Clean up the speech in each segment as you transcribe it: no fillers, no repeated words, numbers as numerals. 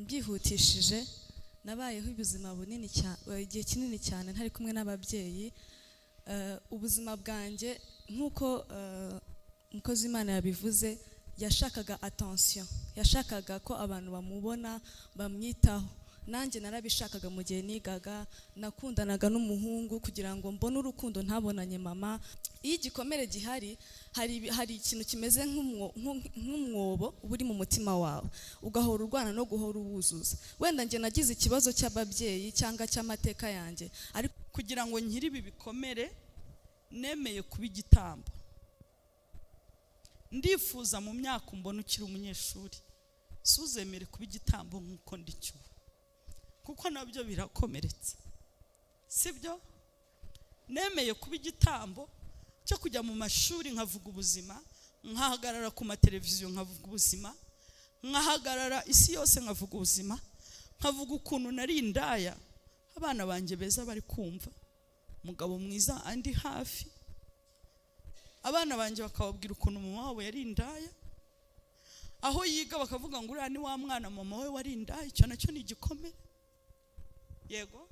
Byihutishije, nabayeho ubuzima bunini cyane, igihe kinini cyane ntari kumwe n'ababyeyi. Ubuzima bwanjye, nk'uko umukozi w'Imana yabivuze, yashakaga attention, yashakaga ko abantu bamubona, bamwitaho. Nanjye narabishakaga. Mu gihe nigaga, nakundanaga n'umuhungu kugira ngo mbone urukundo ntabonanye mama. Iyo igikomere gihari, hari ikintu kimeze nk'umwobo uba uri mu mutima wawe, ugahora urwana no guhora uwuzuza. Wenda njye nagize ikibazo cy'ababyeyi cyangwa cy'amateka yanjye, ariko Kugira ngo nkire ibi bikomere, nemeye kuba igitambo. Ndifuza mu myaka umbona ukiri umunyeshuri, suzemere kuba igitambo nk'uko ndicyo, kuko nabyo birakomeretsa, sibyo? Nemeye kuba igitambo cyo kujya mu mashuri nkavuga ubuzima, nkahagarara ku mateleviziyo nkavuga ubuzima, nkahagarara isi yose nkavuga ubuzima, nkavuga ukuntu nari indaya. Abana banjye beza bari kumva, umugabo mwiza andi hafi, abana banjye bakababwira ukuntu mama wabo yari indaya. Aho yiga bakavuga ngo uriya ni wa mwana mama we wari indaya. Icyo nacyo ni igikomere. Yego,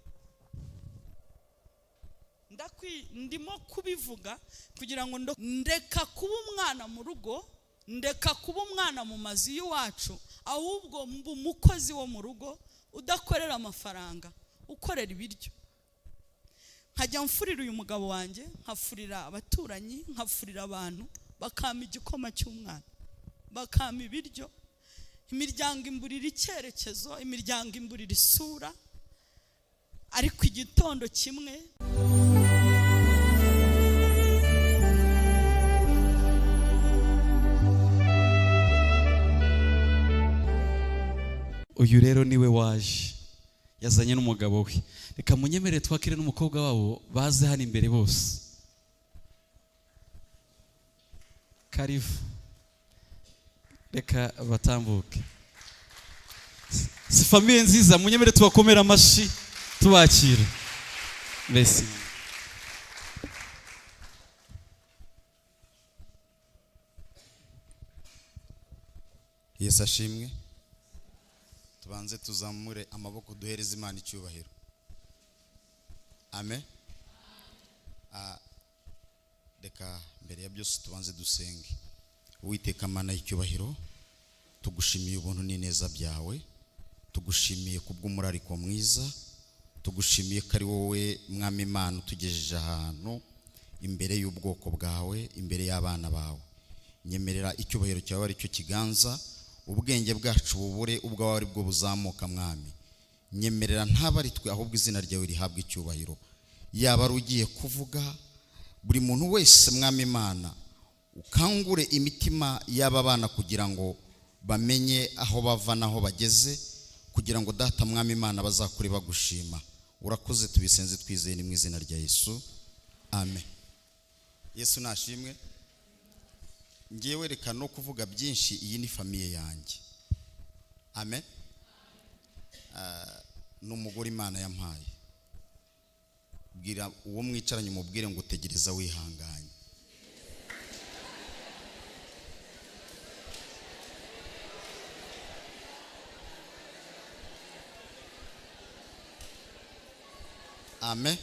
ndimo kubivuga kugira ngo ndeka kuba umwana mu rugo, ndeka kuba umwana mu mazu y'iwacu, ahubwo mba umukozi wo mu rugo udakorera amafaranga, ukorera ibiryo. Nkajya mfurira uyu mugabo wanjye, nkafurira abaturanyi, nkafurira abantu, bakampa igikoma cy'umwana, bakampa ibiryo. Imiryango imburira icyerekezo, imiryango imburira isura. Ariko igitondo kimwe Uyu rero niwe waje yazanye n'umugabo we. Reka munyemerere twakire n'umukobwa wabo, baze hano imbere bose. Karibu, reka batambuke. Si famille nziza? Munyemerere tubakomere amashyi tubakira mbese. Yesu ashimwe. Tubanze tuzamure amaboko, duhereze Imana icyubahiro. Amen. Reka mbere ya byose tubanze dusenge. Uwiteka Mana y'icyubahiro, tugushimiye ubuntu n'ineza byawe, tugushimiye kubw'umurariko mwiza, tugushimiye ko ari wowe Mwami Imana utugejeje ahantu imbere y'ubwoko bwawe, imbere y'abana bawe. Nyemerera icyubahiro cyawe ari cyo kiganza, ubwenge bwacu bubure ubwawe ari bwo buzamuka. Mwami, nyemerera ntaba ari twe, ahubwo izina ryawe rihabwe icyubahiro. Yaba ari ugiye kuvuga, buri muntu wese, Mwami Imana, ukangure imitima y'aba bana kugira ngo bamenye aho bava n'aho bageze, kugira ngo Data Mwami Imana bazakure bagushima. Urakoze, tubisenze twizeye, ni mu izina rya Yesu, amen. Yesu nashimwe. Ngewe reka no kuvuga byinshi, iyi ni famille yanjye. Amen. Ni umugore Imana yampaye. Bwira uwo mwicaranye, umubwire ngo tegereza wihanganye. Amen.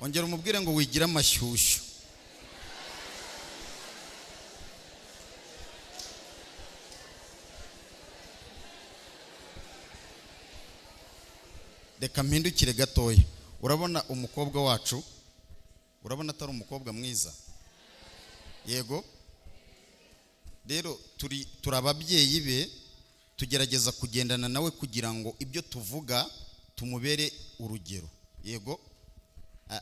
Ongera umubwire ngo wigire amashyushyu. Reka mpindukire gatoya. Urabona umukobwa wacu? Urabona atari umukobwa mwiza? Yego. Rero turi ababyeyi be, tugerageza kugendana nawe kugira ngo ibyo tuvuga tumubere urugero. Yego.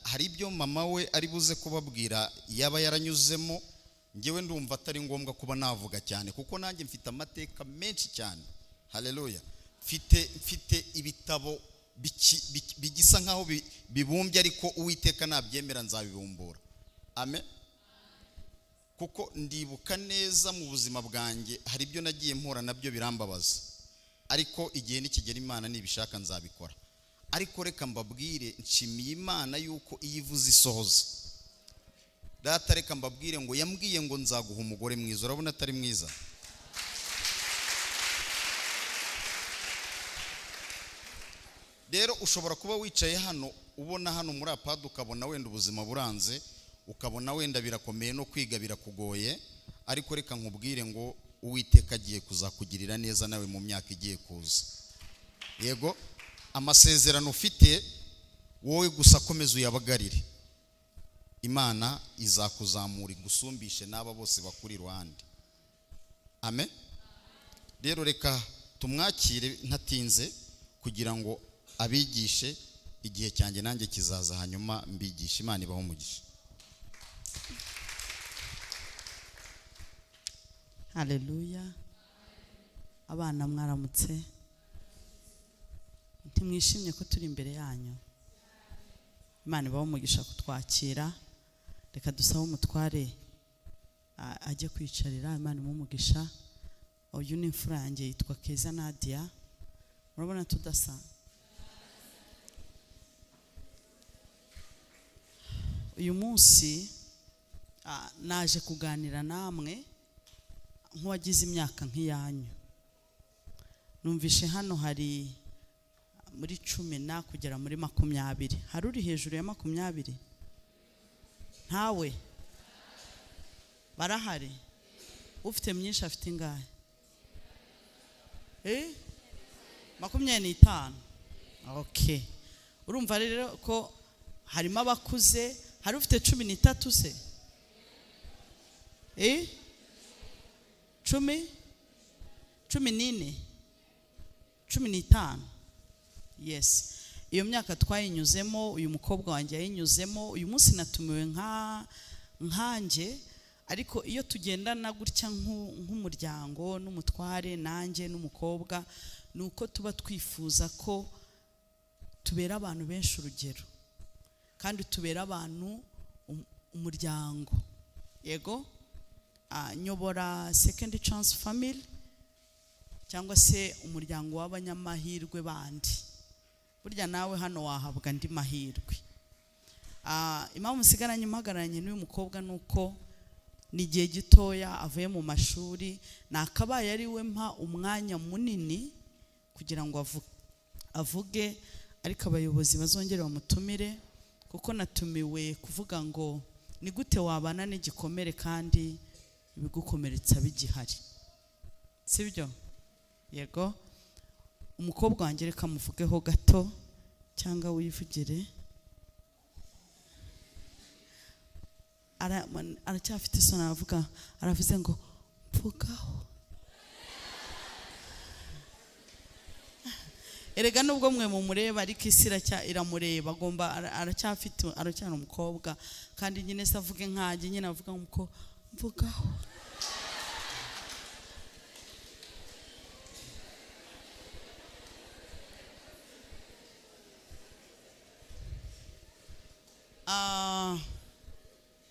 Hari ibyo mama we ari buze kubabwira yaba yaranyuzemo. Ngewe ndumva atari ngombwa kuba navuga cyane, kuko nanjye mfite amateka menshi cyane. Haleluya. Mfite ibitabo bigisa nkaho bibumbye, ariko Uwiteka nabyemera nzabibumbura. Amen. Kuko ndibuka neza mu buzima bwanjye hari ibyo nagiye mpura nabyo birambabaza, ariko igihe nikigera Imana nibishaka nzabikora. Ariko reka mbabwire, nshimiye Imana yuko iyo ivuze isohoza. Data, reka mbabwire ngo yambwiye ngo nzaguha umugore mwiza. Urabona atari mwiza? Rero ushobora kuba wicaye hano, ubona hano muri APADE, ukabona wenda ubuzima buranze, ukabona wenda birakomeye, no kwiga birakugoye, ariko reka nkubwire ngo Uwiteka agiye kuzakugirira neza nawe mu myaka igiye kuza. Yego, amasezerano ufite wowe gusa komeza uyabagarire, Imana izakuzamura igusumbishe n'aba bose bakuri iruhande. Amen. Rero reka tumwakire ntatinze kugira ngo abigishe. Igihe cyanjye nanjye kizaza, hanyuma mbigishe. Imana ibahe umugisha. Haleluya! Abana, mwaramutse? Ntimwishimye ko turi imbere yanyu? Imana ibahe umugisha kutwakira. Reka dusabe umutware ajye kwicarira. Imana imuhe umugisha. Uyu ni imfura yanjye, yitwa Keza Nadia. Murabona tudasa? Uyu munsi naje kuganira namwe nk'uwagize imyaka nk'iyanyu. Numvishe hano hari muri 10 na kugera muri 20. Hari uri hejuru ya 20? Ntawe? Barahari? Ufite myinshi afite ingahe? 25. Okay, urumva rero ko harimo abakuze. Hari ufite 13 se? 10, 14, 15. Yes, iyo myaka twayinyuzemo, uyu mukobwa wanjye yayinyuzemo. Uyu munsi natumiwe nka nkanjye, ariko iyo tugendana gutya nk'umuryango n'umutware nanjye n'umukobwa, ni uko tuba twifuza ko tubera abantu benshi urugero, kandi tubera abantu umuryango. Yego, nyobora Second Chance Family, cyangwa se umuryango w'abanyamahirwe bandi. Burya nawe hano wahabwa andi mahirwe. Impamvu nsigaranye mpagararanye n'uyu mukobwa ni uko ni igihe gitoya avuye mu mashuri, nakabaye ari we mpa umwanya munini kugira ngo avuge, ariko abayobozi bazongere bamutumire, kuko natumiwe kuvuga ngo ni gute wabana n'igikomere kandi ibigukomeretsa bigihari, sibyo? Yego, umukobwa wanjye reka muvugeho gato cyangwa wivugire. Aracyafite isoni, aravuga, aravuze ngo mvugaho. Erega nubwo mwe mumureba, ariko isi iramureba. Agomba aracyafite, aracyari umukobwa, kandi nyine se avuge nkanjye, nyine avuga ngo mvugaho.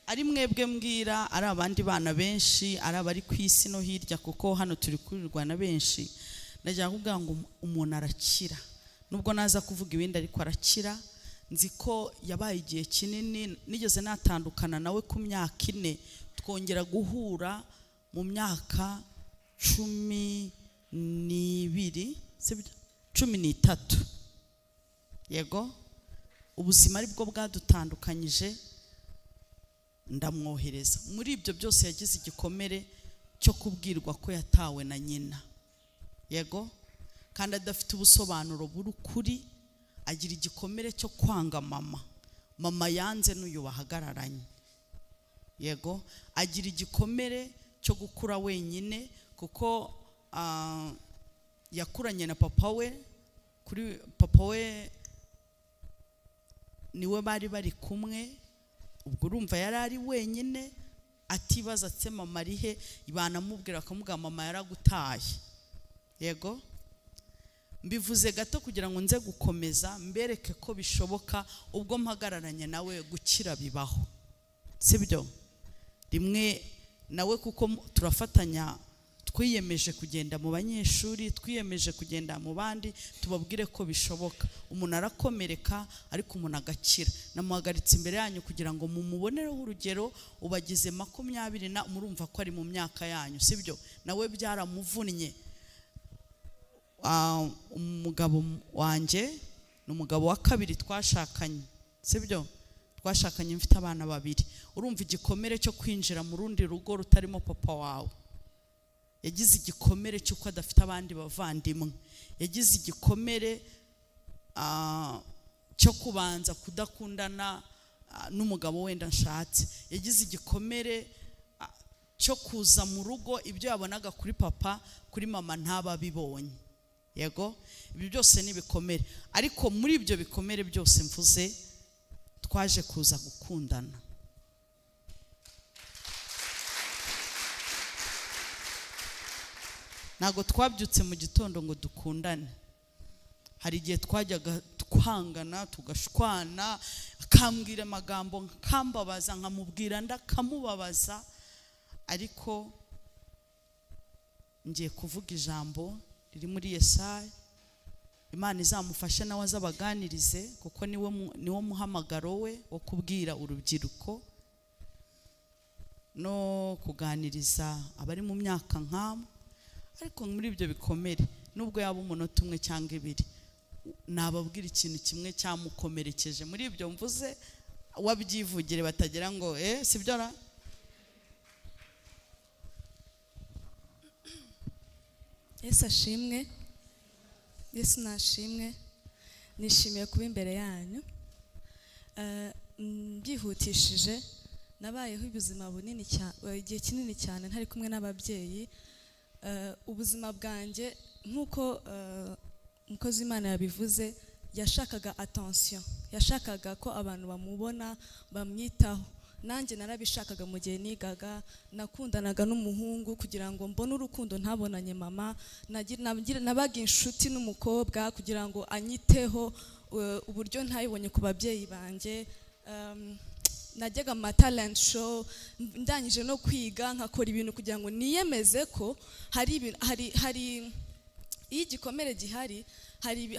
Ari mwebwe mbwira, ari abandi bana benshi, ari abari ku isi no hirya, kuko hano turi kurirwa na benshi. Ndagira kuvuga ngo umuntu arakira, nubwo naza kuvuga ibindi, ariko arakira. Nzi ko yabaye igihe kinini, nigeze natandukana nawe ku myaka 4, twongera guhura mu myaka 12, sibyo? 13. Yego, ubuzima aribwo bwadutandukanyije, ndamwohereza. Muri ibyo byose yagize igikomere cyo kubwirwa ko yatawe na nyina. Yego, kandi adafite ubusobanuro bw'ukuri, agira igikomere cyo kwanga mama. Mama yanze n'uyu bahagararanye. Yego, agira igikomere cyo gukura wenyine, kuko yakuranye na papa we. Kuri papa we niwe bari bari kumwe, ubwo urumva yari ari wenyine, atibaza atse mama ari he, banamubwira akamubwira mama yaragutaye. Yego, mbivuze gato kugira ngo nze gukomeza mbereke ko bishoboka, ubwo mpagararanye nawe gukira bibaho, sibyo? Rimwe nawe kuko turafatanya, twiyemeje kugenda mu banyeshuri, twiyemeje kugenda mu bandi, tubabwire ko bishoboka. Umuntu arakomereka ariko umuntu agakira. Namuhagaritse imbere yanyu kugira ngo mumubonereho urugero. Ubagize 20 na murumva ko ari mu myaka yanyu, sibyo? Nawe byaramuvunnye. Umugabo wanjye Ni umugabo wa kabiri twashakanye, sibyo? Twashakanye mfite abana babiri. Urumva igikomere cyo kwinjira mu rundi rugo rutarimo papa wawe. Yagize igikomere cy'uko adafite abandi bavandimwe, yagize igikomere cyo kubanza kudakundana n'umugabo wenda nshatse, yagize igikomere cyo kuza mu rugo ibyo yabonaga kuri papa, kuri mama ntababibonye. Yego, ibyo byose ni ibikomere, ariko muri ibyo bikomere byose mvuze, twaje kuza gukundana. Ntabwo twabyutse mu gitondo ngo dukundane. Hari igihe twajyaga twangana, tugashwana, akambwira amagambo nkambabaza, nkamubwira ndakamubabaza, ariko ngiye kuvuga ijambo riri muri Yesaya. Imana izamufashe nawe azabaganirize, kuko niwo muhamagaro we wo kubwira urubyiruko no kuganiriza abari mu myaka nk'abo. Ariko muri ibyo bikomere, nubwo yaba umunota umwe cyangwa ibiri, nababwira ikintu kimwe cyamukomerekeje muri ibyo mvuze, wabyivugire batagira ngo sibyo ra? Yesu ashimwe. Yesu nashimwe. Nishimiye kuba imbere yanyu. Mbyihutishije, nabayeho ubuzima bunini cyane, igihe kinini cyane ntari kumwe n'ababyeyi. Ubuzima bwanjye nk'uko umukozi w'Imana yabivuze, yashakaga attention, yashakaga ko abantu bamubona, bamwitaho. Nanjye narabishakaga mu gihe nigaga, nakundanaga n'umuhungu kugira ngo mbone urukundo ntabonanye mama, nabaga inshuti n'umukobwa kugira ngo anyiteho, uburyo ntayibonye ku babyeyi banjye. Najyaga mu talent show, ndangije no kwiga nkakora ibintu kugira ngo niyemeze ko hari hari iyo igikomere gihari,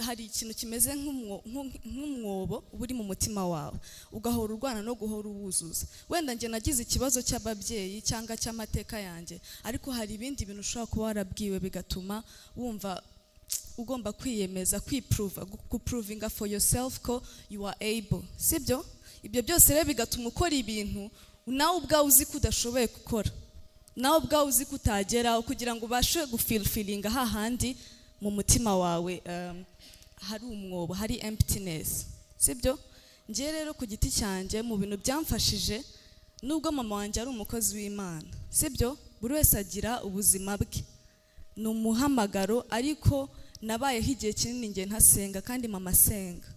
hari ikintu kimeze nk'umwobo uri mu mutima wawe, ugahora urwana no guhora uwuzuza. Wenda njye nagize ikibazo cy'ababyeyi cyangwa cy'amateka yanjye, ariko hari ibindi bintu ushobora kuba warabwiwe bigatuma wumva ugomba kwiyemeza, kwiprova, guprovinga for yourself ko you are able, sibyo? Ibyo byose rero bigatuma ukora ibintu nawe ubwawe uzi ko udashoboye gukora, nawe ubwawe uzi ko utageraho, kugira ngo ubashe gufilfilinga hahandi mu mutima wawe hari umwobo, hari emptiness, sibyo? Njye rero ku giti cyanjye mu bintu byamfashije, nubwo mama wanjye ari umukozi w'Imana, sibyo? Buri wese agira ubuzima bwe, ni umuhamagaro, ariko nabayeho igihe kinini njye ntasenga kandi mama asenga,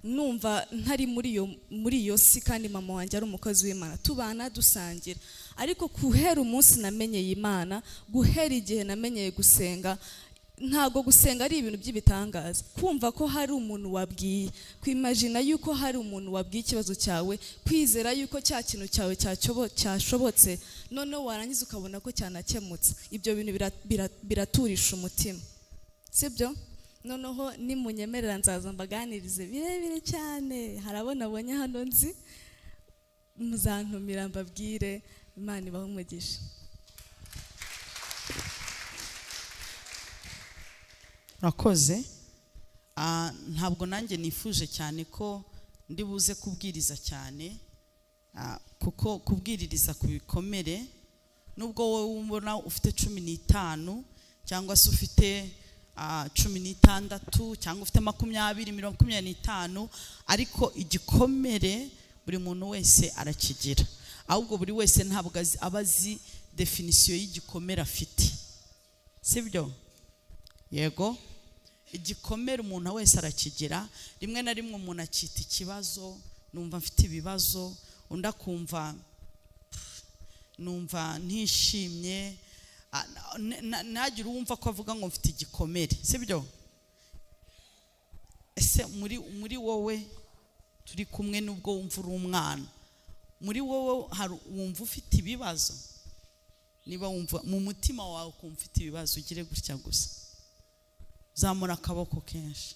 numva ntari muri iyo si, kandi mama wanjye ari umukozi w'Imana, tubana dusangira. Ariko guhera umunsi namenyeye Imana, guhera igihe namenyeye gusenga, ntago gusenga ari ibintu by'ibitangaza. Kumva ko hari umuntu wabwiye, kwimagina yuko hari umuntu wabwiye ikibazo cyawe, kwizera yuko cya kintu cyawe cyashobotse, noneho warangiza ukabona ko cyanakemutse, ibyo bintu biraturisha umutima, sibyo? Noneho nimunyemerera nzaza mbaganirize birebire cyane, harabona abonye hano nzi, muzantumira mbabwire. Imana ibahe umugisha. Urakoze. Ntabwo nanjye nifuje cyane ko ndi buze kubwiriza cyane, kuko kubwiririza ku bikomere, nubwo wowe ubona ufite 15 cyangwa se ufite 16 cyangwa ufite 20, 25, ariko igikomere buri muntu wese arakigira. Ahubwo buri wese ntabwo aba azi definisiyo y'igikomere afite, sibyo? Yego, igikomere umuntu wese arakigira. Rimwe na rimwe umuntu akita ikibazo, numva mfite ibibazo, undi akumva numva ntishimye, ntagire uwumva ko avuga ngo mfite igikomere, sibyo? Ese muri wowe turi kumwe, nubwo wumva uri umwana, muri wowe hari wumva ufite ibibazo? Niba wumva mu mutima wawe ukumva ufite ibibazo, ugire gutya gusa, zamura akaboko kenshi.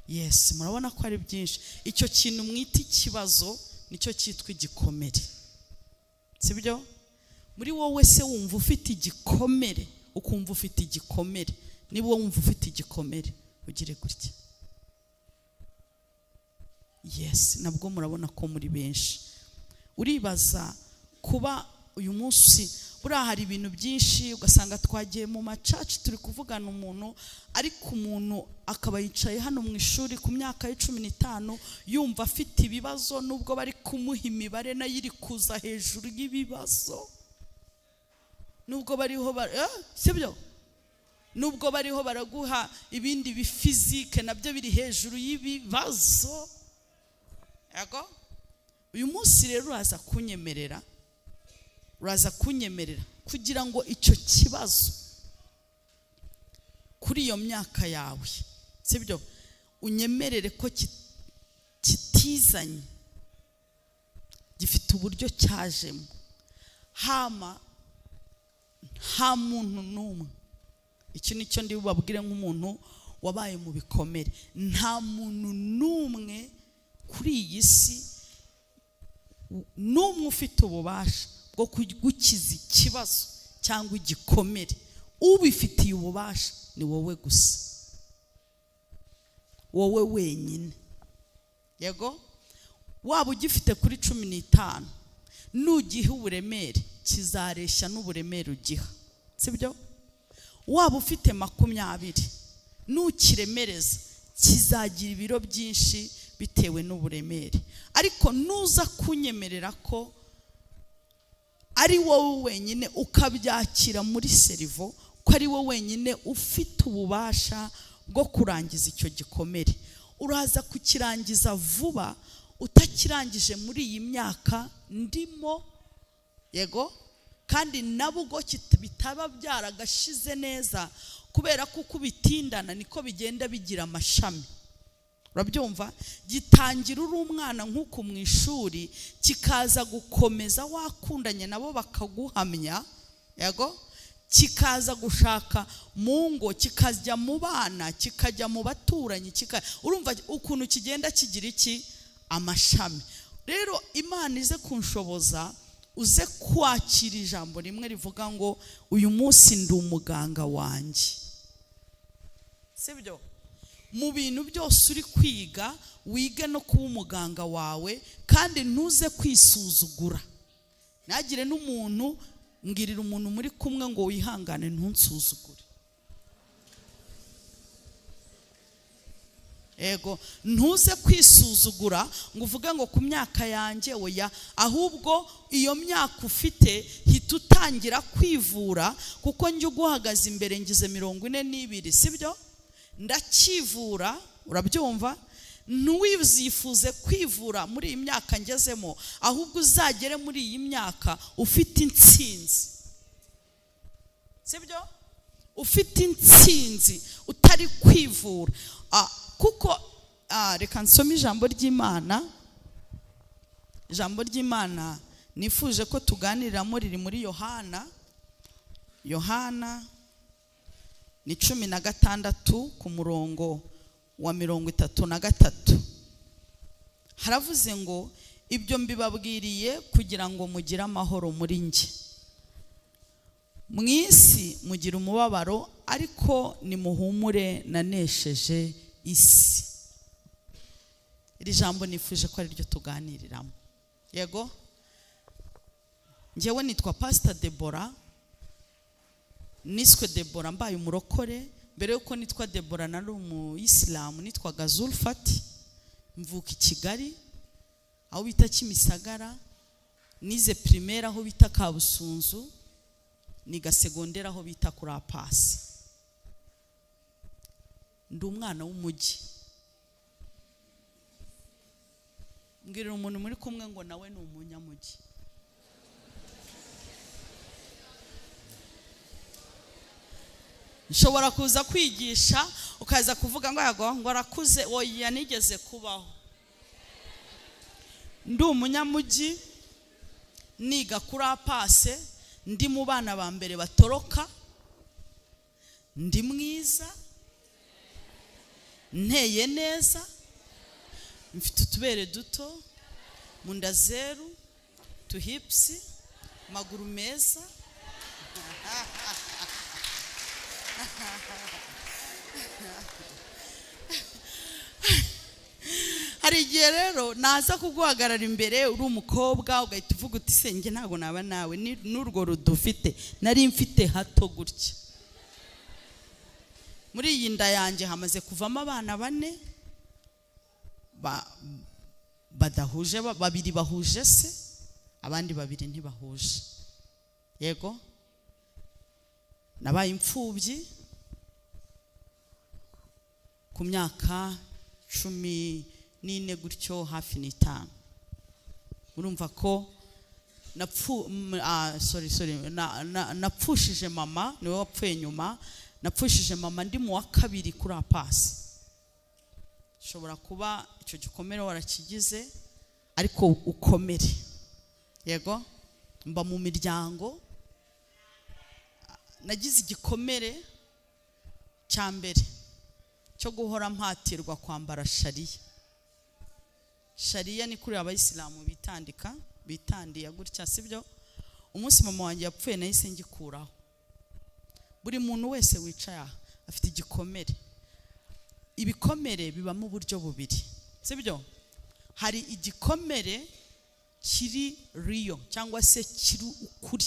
Yes, murabona ko ari byinshi. Icyo kintu mwita ikibazo nicyo cyitwa igikomere, sibyo? Muri wowe se wumva ufite igikomere, ukumva ufite igikomere, niba wumva ufite igikomere ugire gutya. Yes, nabwo murabona ko muri benshi. Uribaza kuba uyu munsi buriya hari ibintu byinshi, ugasanga twagiye mu macaci turi kuvugana umuntu, ariko umuntu akaba yicaye hano mu ishuri ku myaka ye 15 yumva afite ibibazo, nubwo bari kumuha imibare nayo iri kuza hejuru y'ibibazo, nubwo bariho sibyo, nubwo bariho baraguha ibindi bifizike nabyo biri hejuru y'ibibazo. Yego, uyu munsi rero uraza kunyemerera kugira ngo icyo kibazo kuri iyo myaka yawe, sibyo, unyemerere ko kitizanye, gifite uburyo cyajemo. Hama nta muntu n'umwe, iki nicyo ndi bubabwire nk'umuntu wabaye mu bikomere, nta muntu n'umwe kuri iyi si n'umwe ufite ububasha bwo kugukiza ikibazo cyangwa igikomere. Ubifitiye ububasha ni wowe gusa, wowe wenyine. Yego, waba ugifite kuri 15, nugiha uburemere kizareshya n'uburemere ugiha, sibyo? Waba ufite 20, nukiremereza kizagira ibiro byinshi bitewe n'uburemere. Ariko nuza kunyemerera ko ari wowe wenyine, ukabyakira muri serivo ko ari wowe wenyine ufite ububasha bwo kurangiza icyo gikomere, uraza kukirangiza vuba utakirangije muri iyi myaka ndimo. Yego, kandi nabwo bitaba byaragashize neza, kubera ko uko bitindana niko bigenda bigira amashami. Urabyumva? Gitangira uri umwana nk'uku mu ishuri, kikaza gukomeza wakundanye nabo bakaguhamya. Yego, kikaza gushaka mu ngo, kikajya mu bana, kikajya mu baturanyi, urumva ukuntu kigenda kigira iki amashami. Rero Imana ize kunshoboza, uze kwakira ijambo rimwe rivuga ngo uyu munsi ndi umuganga wanjye, sibyo? Mu bintu byose uri kwiga, wige no kuba umuganga wawe, kandi ntuze kwisuzugura. Ntagire n'umuntu mbwirira umuntu muri kumwe ngo wihangane ntunsuzugure. Ego, ntuze kwisuzugura ngo uvuge ngo ku myaka yanjye, oya, ahubwo iyo myaka ufite hita utangira kwivura, kuko njye uguhagaze imbere ngize 42, sibyo? Ndakivura, urabyumva? Ntiwizifuze kwivura muri iyi myaka ngezemo, ahubwo uzagere muri iyi myaka ufite intsinzi, sibyo? Ufite intsinzi utari kwivura. Kuko reka nsome ijambo ry'Imana. Ijambo ry'Imana nifuje ko tuganiriramo riri muri Yohana. Yohana ni 16 ku murongo wa 33. Haravuze ngo ibyo mbibabwiriye kugira ngo mugire amahoro muri njye. Mu isi mugira umubabaro, ariko nimuhumure nanesheje isi. Iri jambo nifuje ko ari ryo tuganiriramo. Yego, njyewe nitwa Pastor Deborah, niswe Deborah mbaye umurokore. Mbere yuko nitwa Deborah nari umuyisilamu, nitwaga Zulfat, mvuka i Kigali aho bita Kimisagara, nize primaire aho bita Kabusunzu, niga secondaire aho bita Kurapasi. Ndi umwana w'umujyi. Mbwirira umuntu muri kumwe ngo nawe ni umunyamujyi. Nshobora kuza kwigisha ukaza kuvuga ngo yago ngo arakuze, oya nigeze kubaho. Ndi umunyamujyi, niga kuri apase, ndi mu bana ba mbere batoroka, ndi mwiza, nteye neza, mfite utubere duto, mu nda zeru, tuhipsi, maguru meza. Hari igihe rero naza kuguhagarara imbere uri umukobwa, ugahita uvuga uti: "Senge, ntabwo naba nawe n'urwo rudufite." Nari mfite hato gutya. Muri iyi nda yanjye hamaze kuvamo abana bane badahuje, babiri bahuje se, abandi babiri ntibahuje. Yego, nabaye imfubyi ku myaka 14 gutyo, hafi n'itanu. Urumva ko napfu sorry, sorry, napfushije mama, niwe wapfuye nyuma. Napfushije mama ndi mu wa kabiri kuri APACE. Ushobora kuba icyo gikomere warakigize, ariko ukomere. Yego, mba mu miryango, nagize igikomere cya mbere cyo guhora mpatirwa kwambara shariya. Shariya ni kuri abayisilamu bitandika, bitandiye gutya, sibyo? Umunsi mama wanjye yapfuye nahise ngikuraho. Buri muntu wese wicaye aha afite igikomere. Ibikomere bibamo uburyo bubiri, sibyo? Hari igikomere kiri real cyangwa se kiri ukuri,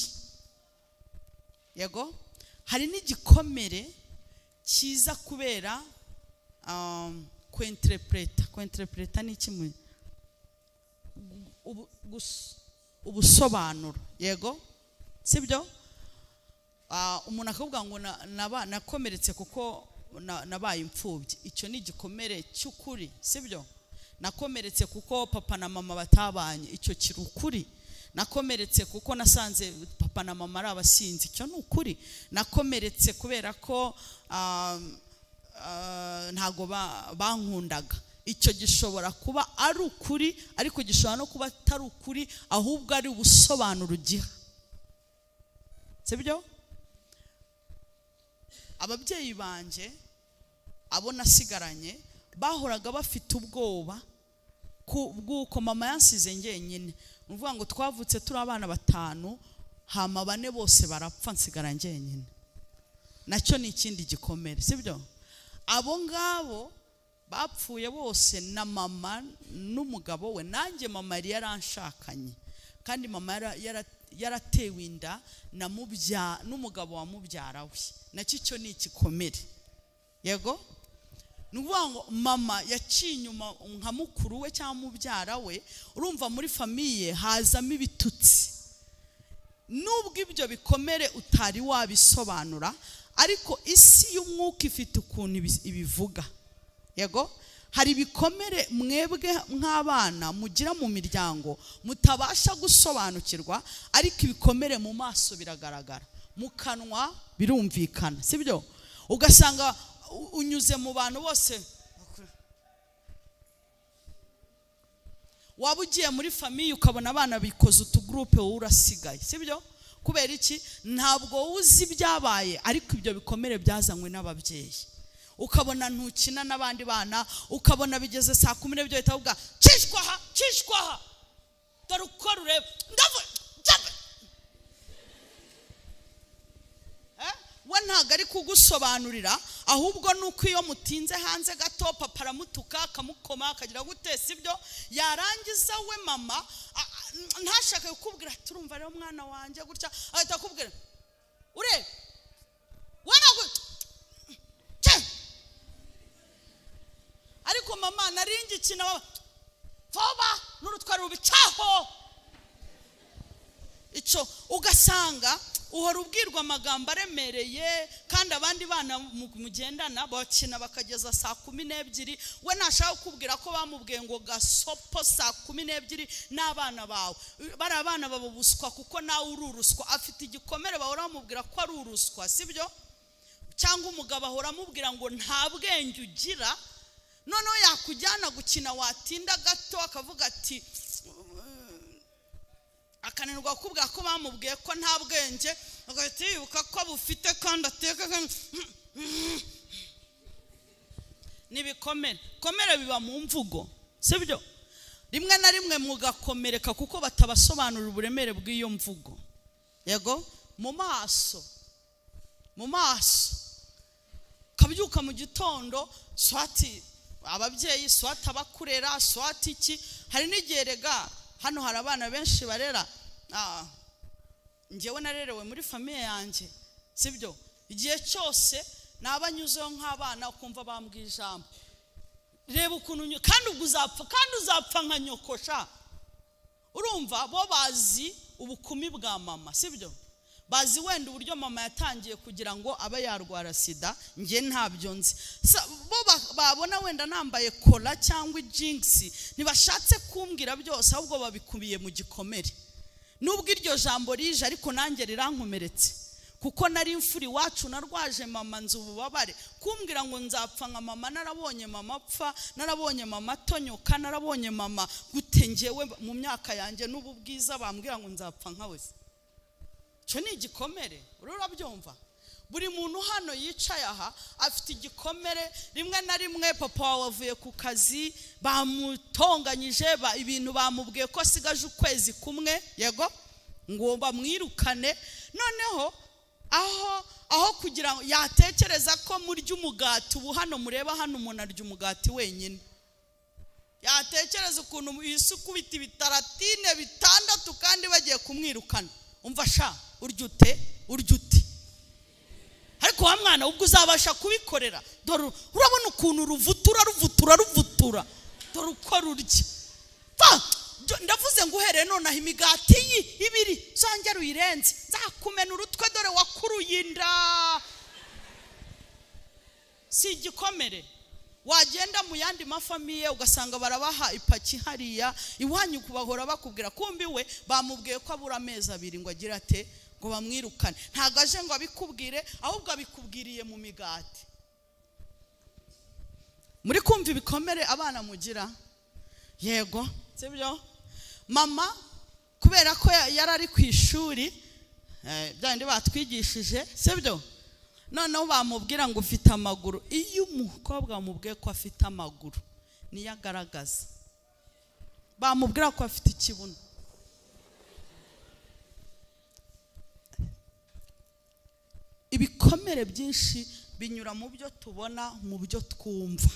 yego. Hari n'igikomere kiza kubera kwenterepureta. Kwenterepureta ni iki mu ubusobanuro? Yego, sibyo? Umuntu akavuga ngo nakomeretse kuko nabaye imfubyi. Icyo ni igikomere cy'ukuri, sibyo? Nakomeretse kuko papa na mama batabanye. Icyo kiri ukuri. Nakomeretse kuko nasanze papa na mama ari abasinzi. Icyo ni ukuri. Nakomeretse kubera ko ntago bankundaga. Icyo gishobora kuba ari ukuri, ariko gishobora no kuba atari ukuri, ahubwo ari ubusobanuro ugiha, sibyo? Ababyeyi banjye, abo nasigaranye, bahoraga bafite ubwoba bw'uko mama yansize njyenyine. Ni ukuvuga ngo twavutse turi abana batanu, hama bane bose barapfa, nsigara njyenyine. Nacyo ni ikindi gikomere, sibyo? Abo ngabo bapfuye bose na mama n'umugabo we, nanjye mama yari yaranshakanye, kandi mama yaratewe inda na n'umugabo wa mubyara we. Nacyo icyo ni igikomere. Yego, ni ukuvuga ngo mama yaciye inyuma nka mukuru we cyangwa mubyara we. Urumva muri famille hazamo ibitutsi. Nubwo ibyo bikomere utari wabisobanura, ariko isi y'umwuka ifite ukuntu ibivuga. Yego, hari ibikomere mwebwe nk'abana mugira mu miryango mutabasha gusobanukirwa, ariko ibikomere mu maso biragaragara, mu kanwa birumvikana, sibyo? Ugasanga unyuze mu bantu bose, waba ugiye muri famille ukabona abana bikoze utugurupe, wowe urasigaye, sibyo? Kubera iki? Ntabwo wowe uzi ibyabaye, ariko ibyo bikomere byazanywe n'ababyeyi. Ukabona ntukina n'abandi bana, ukabona bigeze saa 12 bahita bavuga: "Cishwa aha, cishwa aha, dore uko rureba, ndavu." We ntabwo ari kugusobanurira, ahubwo ni uko iyo mutinze hanze gato papa aramutuka, akamukoma, akagira gute, sibyo? Yarangiza we mama ntashake kukubwira ati: "Urumva rero mwana wanjye gutya." Ahita akubwira: "Ure we ntabwo cye." "Ariko mama, nari ngikina." "Vuba n'urutwaro rubicaho." Icyo ugasanga uhora ubwirwa amagambo aremereye, kandi abandi bana mugendana bakina bakageza saa 12. We ntashaka kukubwira ko bamubwiye ngo gasopo saa 12 n'abana bawe. Bari abana baba ubuswa kuko nawe uri uruswa. Afite igikomere, bahora bamubwira ko ari uruswa, sibyo? Cyangwa umugabo ahora amubwira ngo nta bwenge ugira. Noneho yakujyana gukina, watinda gato akavuga ati, akananirwa kukubwira ko bamubwiye ko nta bwenge, agahita yibuka ko bufite kandi ateka kandi n'ibikomere. Komere biba mu mvugo, sibyo? Rimwe na rimwe mugakomereka kuko batabasobanurira uburemere bw'iyo mvugo. Yego, mu maso, mu maso ukabyuka mu gitondo swati Ababyeyi, soit abakurera, soit iki. Hari n'igihe rega, hano hari abana benshi barera. Njyewe narerewe muri famille yanjye, sibyo? Igihe cyose naba nyuzeho nk'abana, ukumva bambwiye ijambo: "Reba ukuntu kandi ubwo uzapfa, kandi uzapfa nka nyokosha." Urumva bo bazi ubukumi bwa mama, sibyo? Bazi wenda uburyo mama yatangiye kugira ngo abe yarwara sida. Njye ntabyo nzi. Bo babona wenda nambaye kora cyangwa ijingisi, ntibashatse kumbwira byose, ahubwo babikubiye mu gikomere. Nubwo iryo jambo rije, ariko nanjye rirankomeretse, kuko nari imfura iwacu, narwaje mama, nzi ububabare. Kumbwira ngo nzapfa nka mama, narabonye mama apfa, narabonye mama atonyoka, narabonye mama gute, ngewe mu myaka yanjye n'ubu bwiza bambwira ngo nzapfa nka we se? Icyo ni igikomere. Urabyumva, buri muntu hano yicaye aha afite igikomere. Rimwe na rimwe papa wawe avuye ku kazi, bamutonganyije, ibintu bamubwiye ko asigaje ukwezi kumwe, yego, ngo bamwirukane. Noneho aho kugira ngo yatekereza ko murya umugati, ubu hano mureba hano umuntu arya umugati wenyine, yatekereza ukuntu isi ukubita ibitaratine bitandatu kandi bagiye kumwirukana. Umva sha, urya ute? Urya ute? Ariko wa mwana, ubwo uzabasha kubikorera? Dore urabona ukuntu ruvutura, ruvutura, ruvutura, dore uko rurya. Ndavuze ngo uhereye nonaha imigati iyi ibiri zongera uyirenze, nzakumena urutwe. Dore wakuruye inda. Si igikomere? Wagenda mu yandi mafamille ugasanga barabaha ipaki, hariya iwanyu bahora bakubwira kumbi we bamubwiye ko abura amezi 2 ngo agire ate, ngo bamwirukane. Ntabwo aje ngo abikubwire, ahubwo abikubwiriye mu migati. Muri kumva ibikomere abana mugira? Yego, sibyo? Mama kubera ko yari ari ku ishuri, bya bindi batwigishije, sibyo? Noneho bamubwira ngo ufite amaguru. Iyo umukobwa bamubwiye ko afite amaguru, niyo agaragaza. Bamubwira ko afite ikibuno, ibikomere byinshi binyura mu byo tubona, mu byo twumva.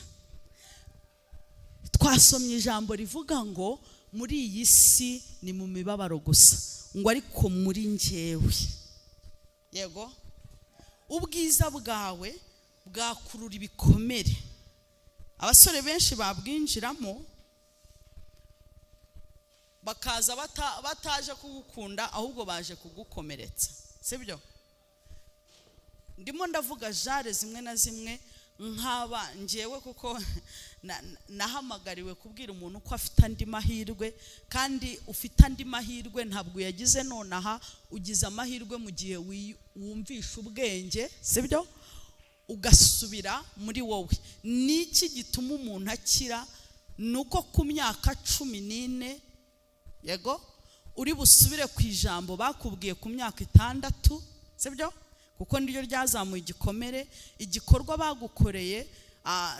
Twasomye ijambo rivuga ngo muri iyi si ni mu mibabaro gusa, ngo ariko muri njyewe, yego, ubwiza bwawe bwakurura ibikomere. Abasore benshi babwinjiramo, bakaza bataje kugukunda, ahubwo baje kugukomeretsa, sibyo? Ndimo ndavuga jare zimwe na zimwe nk'aba njyewe, kuko nahamagariwe kubwira umuntu ko afite andi mahirwe. Kandi ufite andi mahirwe, ntabwo uyagize nonaha, ugize amahirwe mu gihe wumvisha ubwenge, sibyo? Ugasubira muri wowe. Ni iki gituma umuntu akira? Ni uko ku myaka 14, yego, uri busubire ku ijambo bakubwiye ku myaka 6, sibyo? Kuko niryo ryazamuye igikomere. Igikorwa bagukoreye,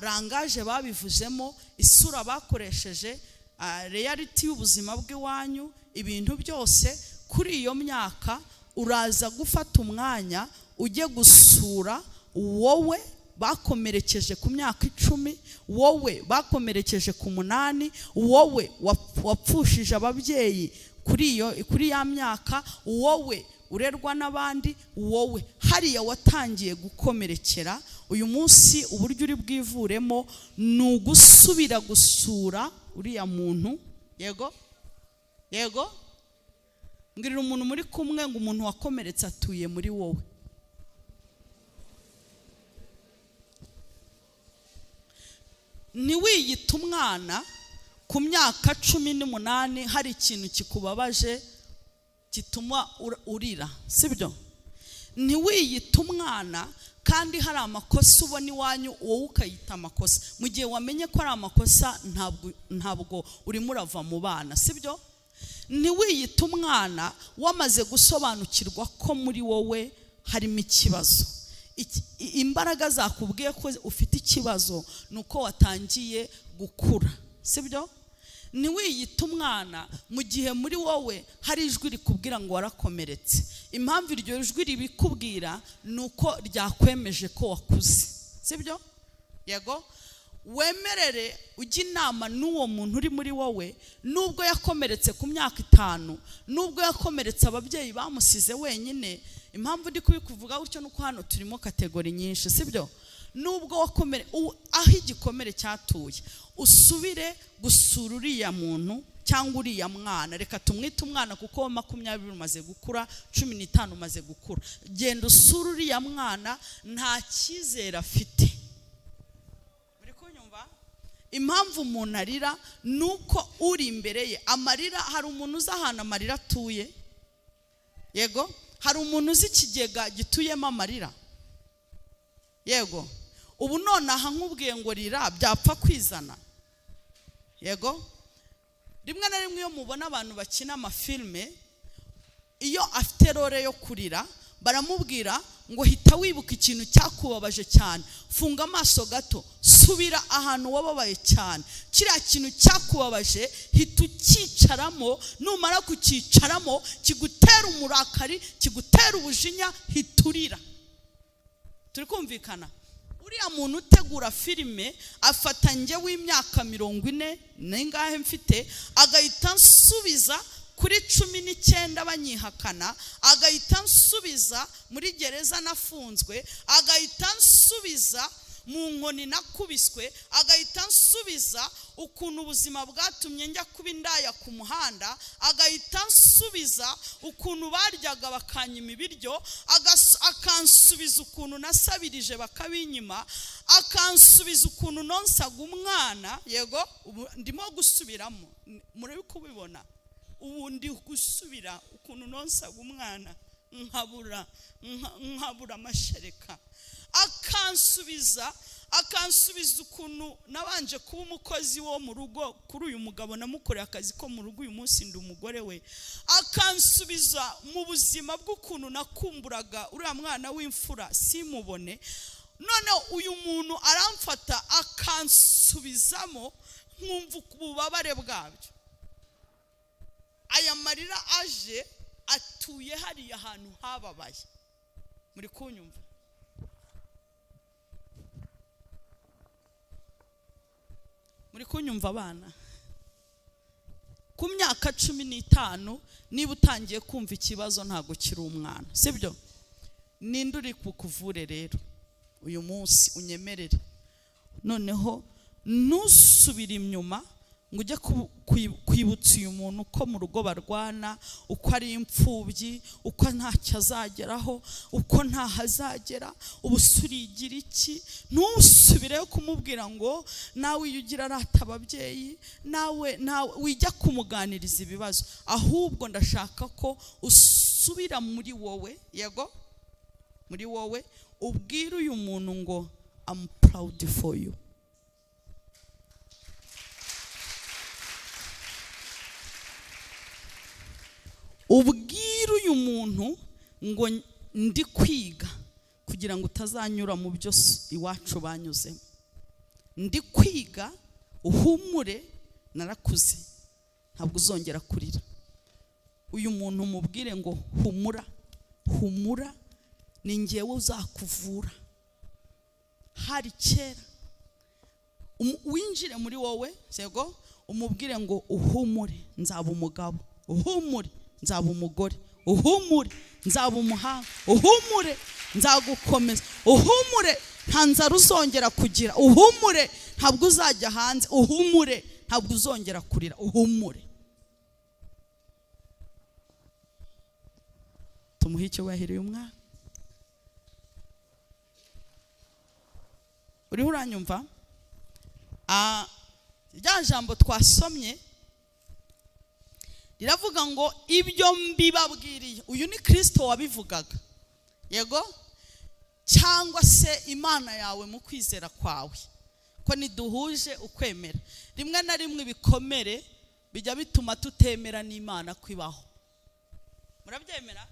langage babivuzemo, isura bakoresheje, reality y'ubuzima bw'iwanyu, ibintu byose kuri iyo myaka, uraza gufata umwanya ujye gusura wowe bakomerekeje ku myaka 10, wowe bakomerekeje ku 8, wowe wapfushije ababyeyi kuri ya myaka, wowe urerwa n'abandi, wowe hariya watangiye gukomerekera. Uyu munsi uburyo uri bwivuremo ni ugusubira gusura uriya muntu. Yego, yego, mbwirira umuntu muri kumwe ngo umuntu wakomeretse atuye muri wowe. Ntiwiyite umwana ku myaka 18 hari ikintu kikubabaje gituma urira, sibyo? Ntiwiyite umwana kandi hari amakosa ubona iwanyu, wowe ukayita amakosa. Mu gihe wamenye ko ari amakosa, ntabwo urimo urava mu bana, sibyo? Ntiwiyite umwana wamaze gusobanukirwa ko muri wowe harimo ikibazo. Imbaraga zakubwiye ko ufite ikibazo ni uko watangiye gukura, sibyo? Ntiwiyite umwana mu gihe muri wowe hari ijwi rikubwira ngo warakomeretse. Impamvu iryo jwi ribikubwira ni uko ryakwemeje ko wakuze, sibyo? Yego. Wemerere ujye inama n'uwo muntu uri muri wowe, nubwo yakomeretse ku myaka 5, nubwo yakomeretse ababyeyi bamusize wenyine. Impamvu ndi kubikuvuga gutyo nuko hano turimo catégorie nyinshi, sibyo? Nubwo wakomere, aho igikomere cyatuye, usubire gusura uriya muntu cyangwa uriya mwana. Reka tumwite umwana kuko 20 umaze gukura, 15 umaze gukura. Genda usura uriya mwana, nta cyizere afite. Muri kunyumva? Impamvu umuntu arira nuko uri imbere ye amarira. Hari umuntu uzi ahantu amarira atuye? Yego. Hari umuntu uzi ikigega gituyemo amarira? Yego. Ubu nonaha nkubwiye ngo rira, byapfa kwizana? Yego. Rimwe na rimwe iyo mubona abantu bakina amafilme, iyo afite role yo kurira, baramubwira ngo hita wibuka ikintu cyakubabaje cyane, funga amaso gato, subira ahantu wababaye cyane, kiriya kintu cyakubabaje hita ucyicaramo. Numara kucyicaramo kigutera umurakari, kigutera ubujinya, hita urira. Turi kumvikana? Uriya muntu utegura filime afata njye w'imyaka 40 n'ingahe mfite, agahita ansubiza kuri 19 banyihakana, agahita ansubiza muri gereza nafunzwe, agahita ansubiza mu nkoni nakubiswe, agahita ansubiza ukuntu ubuzima bwatumye njya kuba indaya ku muhanda, agahita ansubiza ukuntu baryaga bakanyima ibiryo, akansubiza ukuntu nasabirije bakabinyima, akansubiza ukuntu nonsaga umwana. Yego, ubu ndimo gusubiramo, muri kubibona, ubu ndi gusubira ukuntu nonsaga umwana nkabura amashereka, akansubiza ukuntu nabanje kuba umukozi wo mu rugo kuri uyu mugabo, namukoreye akazi ko mu rugo, uyu munsi ndi umugore we, akansubiza mu buzima bw'ukuntu nakumburaga uriya mwana w'imfura simubone. None uyu muntu aramfata akansubizamo, nkumva ububabare bwabyo. Aya marira aje atuye hariya hantu hababaye. Muri kunyumva? Muri kunyumva abana? Ku myaka 15 niba utangiye kumva ikibazo, ntabwo kiri umwana, sibyo? Ninde uri bukuvure rero uyu munsi? Unyemerere noneho ntusubire inyuma ngo ujye kwibutsa uyu muntu uko mu rugo barwana, uko ari imfubyi, uko ntacyo azageraho, uko ntaho azagera, ubu urigira iki. Ntusubireyo kumubwira ngo nawe iyo ugira arata ababyeyi, nawe nawe wijya kumuganiriza ibibazo. Ahubwo ndashaka ko usubira muri wowe, yego, muri wowe, ubwire uyu muntu ngo I'm proud for you. Ubwire uyu muntu ngo ndi kwiga kugira ngo utazanyura mu byo iwacu banyuzemo, ndi kwiga, uhumure, narakuze, ntabwo uzongera kurira. Uyu muntu umubwire ngo humura, humura, ni njyewe uzakuvura. Hari kera winjire muri wowe, yego, umubwire ngo uhumure, nzaba umugabo, uhumure, nzaba umugore, uhumure, nzaba umuhanga, uhumure, nzagukomeza, uhumure, nta nzara uzongera kugira, uhumure, ntabwo uzajya hanze, uhumure, ntabwo uzongera kurira, uhumure. Tumuhe icyubahiro uyu mwana. Uriho uranyumva? Rya jambo twasomye riravuga ngo ibyo mbibabwiriye. Uyu ni Kristo wabivugaga, yego, cyangwa se Imana yawe mu kwizera kwawe, ko niduhuje ukwemera. Rimwe na rimwe ibikomere bijya bituma tutemera n'Imana kwibaho. Murabyemera?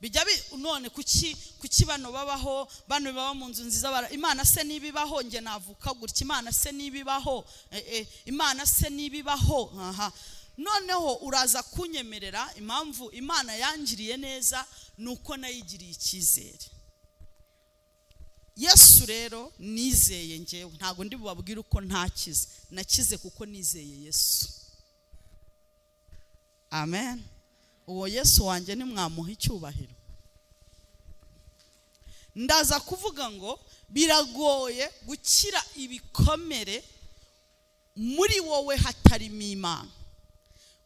Bijya bi none kuki bano babaho, bano baba mu nzu nziza, Imana se nibibaho nge navuka gutya, Imana se nibibaho, Imana se nibibaho. Aha. Noneho uraza kunyemerera impamvu Imana yangiriye neza nuko nayigiriye icyizere. Yesu rero nizeye ngewe, ntabwo ndi bubabwire uko ntakize, nakize kuko nizeye Yesu. Amen. Uwo Yesu wanjye nimwamuha icyubahiro. Ndaza kuvuga ngo biragoye gukira ibikomere muri wowe hatarimo Imana,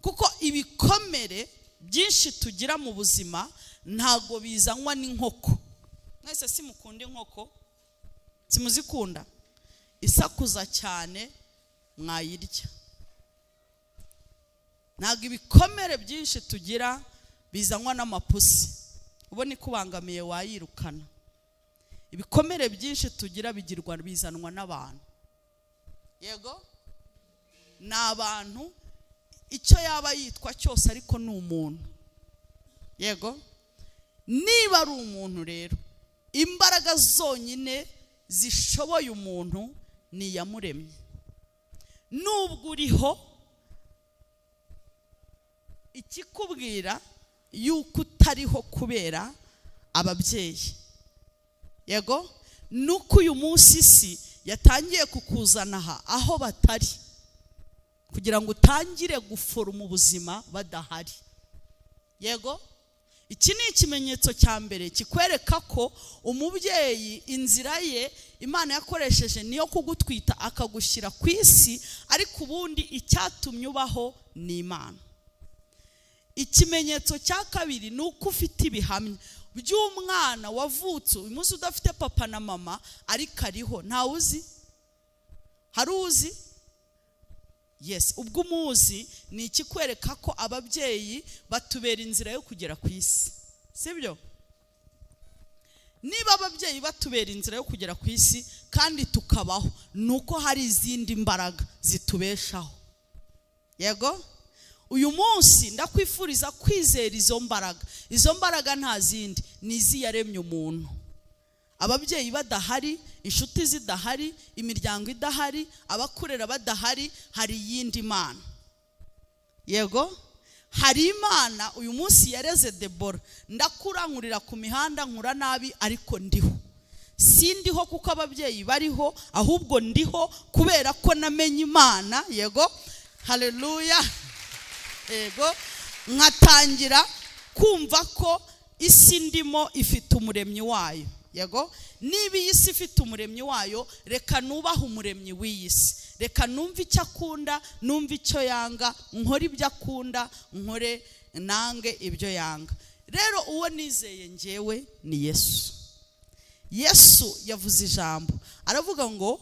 kuko ibikomere byinshi tugira mu buzima ntabwo bizanwa n'inkoko. Mwese simukunda inkoko? Simuzikunda? Isakuza cyane mwayirya. Ntabwo ibikomere byinshi tugira bizanwa n'amapusi, ubona ikubangamiye wayirukana. Ibikomere byinshi tugira bigirwa bizanwa n'abantu. Yego, ni abantu, icyo yaba yitwa cyose ariko ni umuntu. Yego, niba ari umuntu rero, imbaraga zonyine zishoboye umuntu ni iyamuremye. Nubwo uriho, ikikubwira yuko utariho kubera ababyeyi, yego, nuko uyu munsi isi yatangiye kukuzana aha aho batari, kugira ngo utangire guforoma ubuzima badahari. Yego, iki ni ikimenyetso cya mbere kikwereka ko umubyeyi inzira ye Imana yakoresheje niyo kugutwita akagushyira ku isi, ariko ubundi icyatumye ubaho ni Imana. Ikimenyetso cya kabiri ni uko ufite ibihamya by'umwana wavutse uyu munsi udafite papa na mama ariko ariho. Ntawe uzi? Hari uzi? Yes, ubwo umuzi ni ikikwereka ko ababyeyi batubera inzira yo kugera ku isi, sibyo? Niba ababyeyi batubera inzira yo kugera ku isi kandi tukabaho, ni uko hari izindi mbaraga zitubeshaho. Yego, uyu munsi ndakwifuriza kwizera izo mbaraga. Izo mbaraga nta zindi, ni iz'iyaremye umuntu. Ababyeyi badahari, inshuti zidahari, imiryango idahari, abakurera badahari, hari iyindi Mana. Yego, hari Imana uyu munsi yareze Debora. Ndakura nkurira ku mihanda, nkura nabi, ariko ndiho. Sindiho kuko ababyeyi bariho, ahubwo ndiho kubera ko namenye Imana. Yego, haleluya. Yego, nkatangira kumva ko isi ndimo ifite umuremyi wayo. Yego, niba iyi si ifite umuremyi wayo, reka nubahe umuremyi w'iyi si, reka numve icyo akunda, numve icyo yanga, nkore ibyo akunda, nkore nange ibyo yanga. Rero uwo nizeye ngewe ni Yesu. Yesu yavuze ijambo aravuga ngo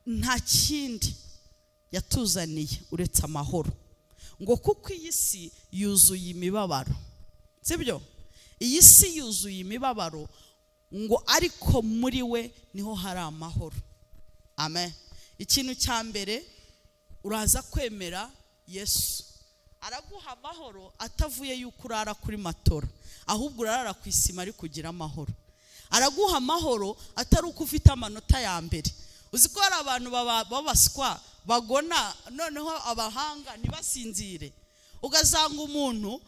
nta kindi yatuzaniye uretse amahoro, ngo kuko iyi si yuzuye imibabaro, sibyo? Iyi si yuzuye imibabaro, ngo ariko muri we niho hari amahoro. Amen. Ikintu cya mbere, uraza kwemera Yesu araguha amahoro atavuye yuko urara kuri matora, ahubwo urarara ku isima ari kugira amahoro. Araguha amahoro atari uko ufite amanota ya mbere. Uzi ko hari abantu babaswa bagona, noneho abahanga ntibasinzire, ugasanga umuntu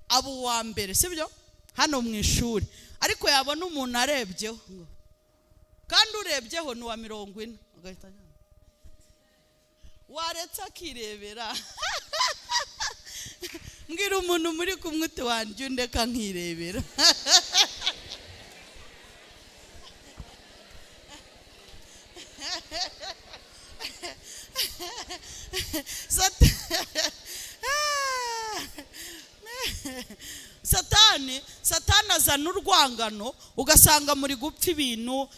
aba uwa mbere, sibyo, hano mu ishuri, ariko yabona umuntu arebyeho, kandi urebyeho ni uwa 40, ugahita waretse akirebera. Mbwira umuntu muri kumwe uti wanjye undeka nkirebera. Satani azana urwangano, ugasanga muri gupfa ibintu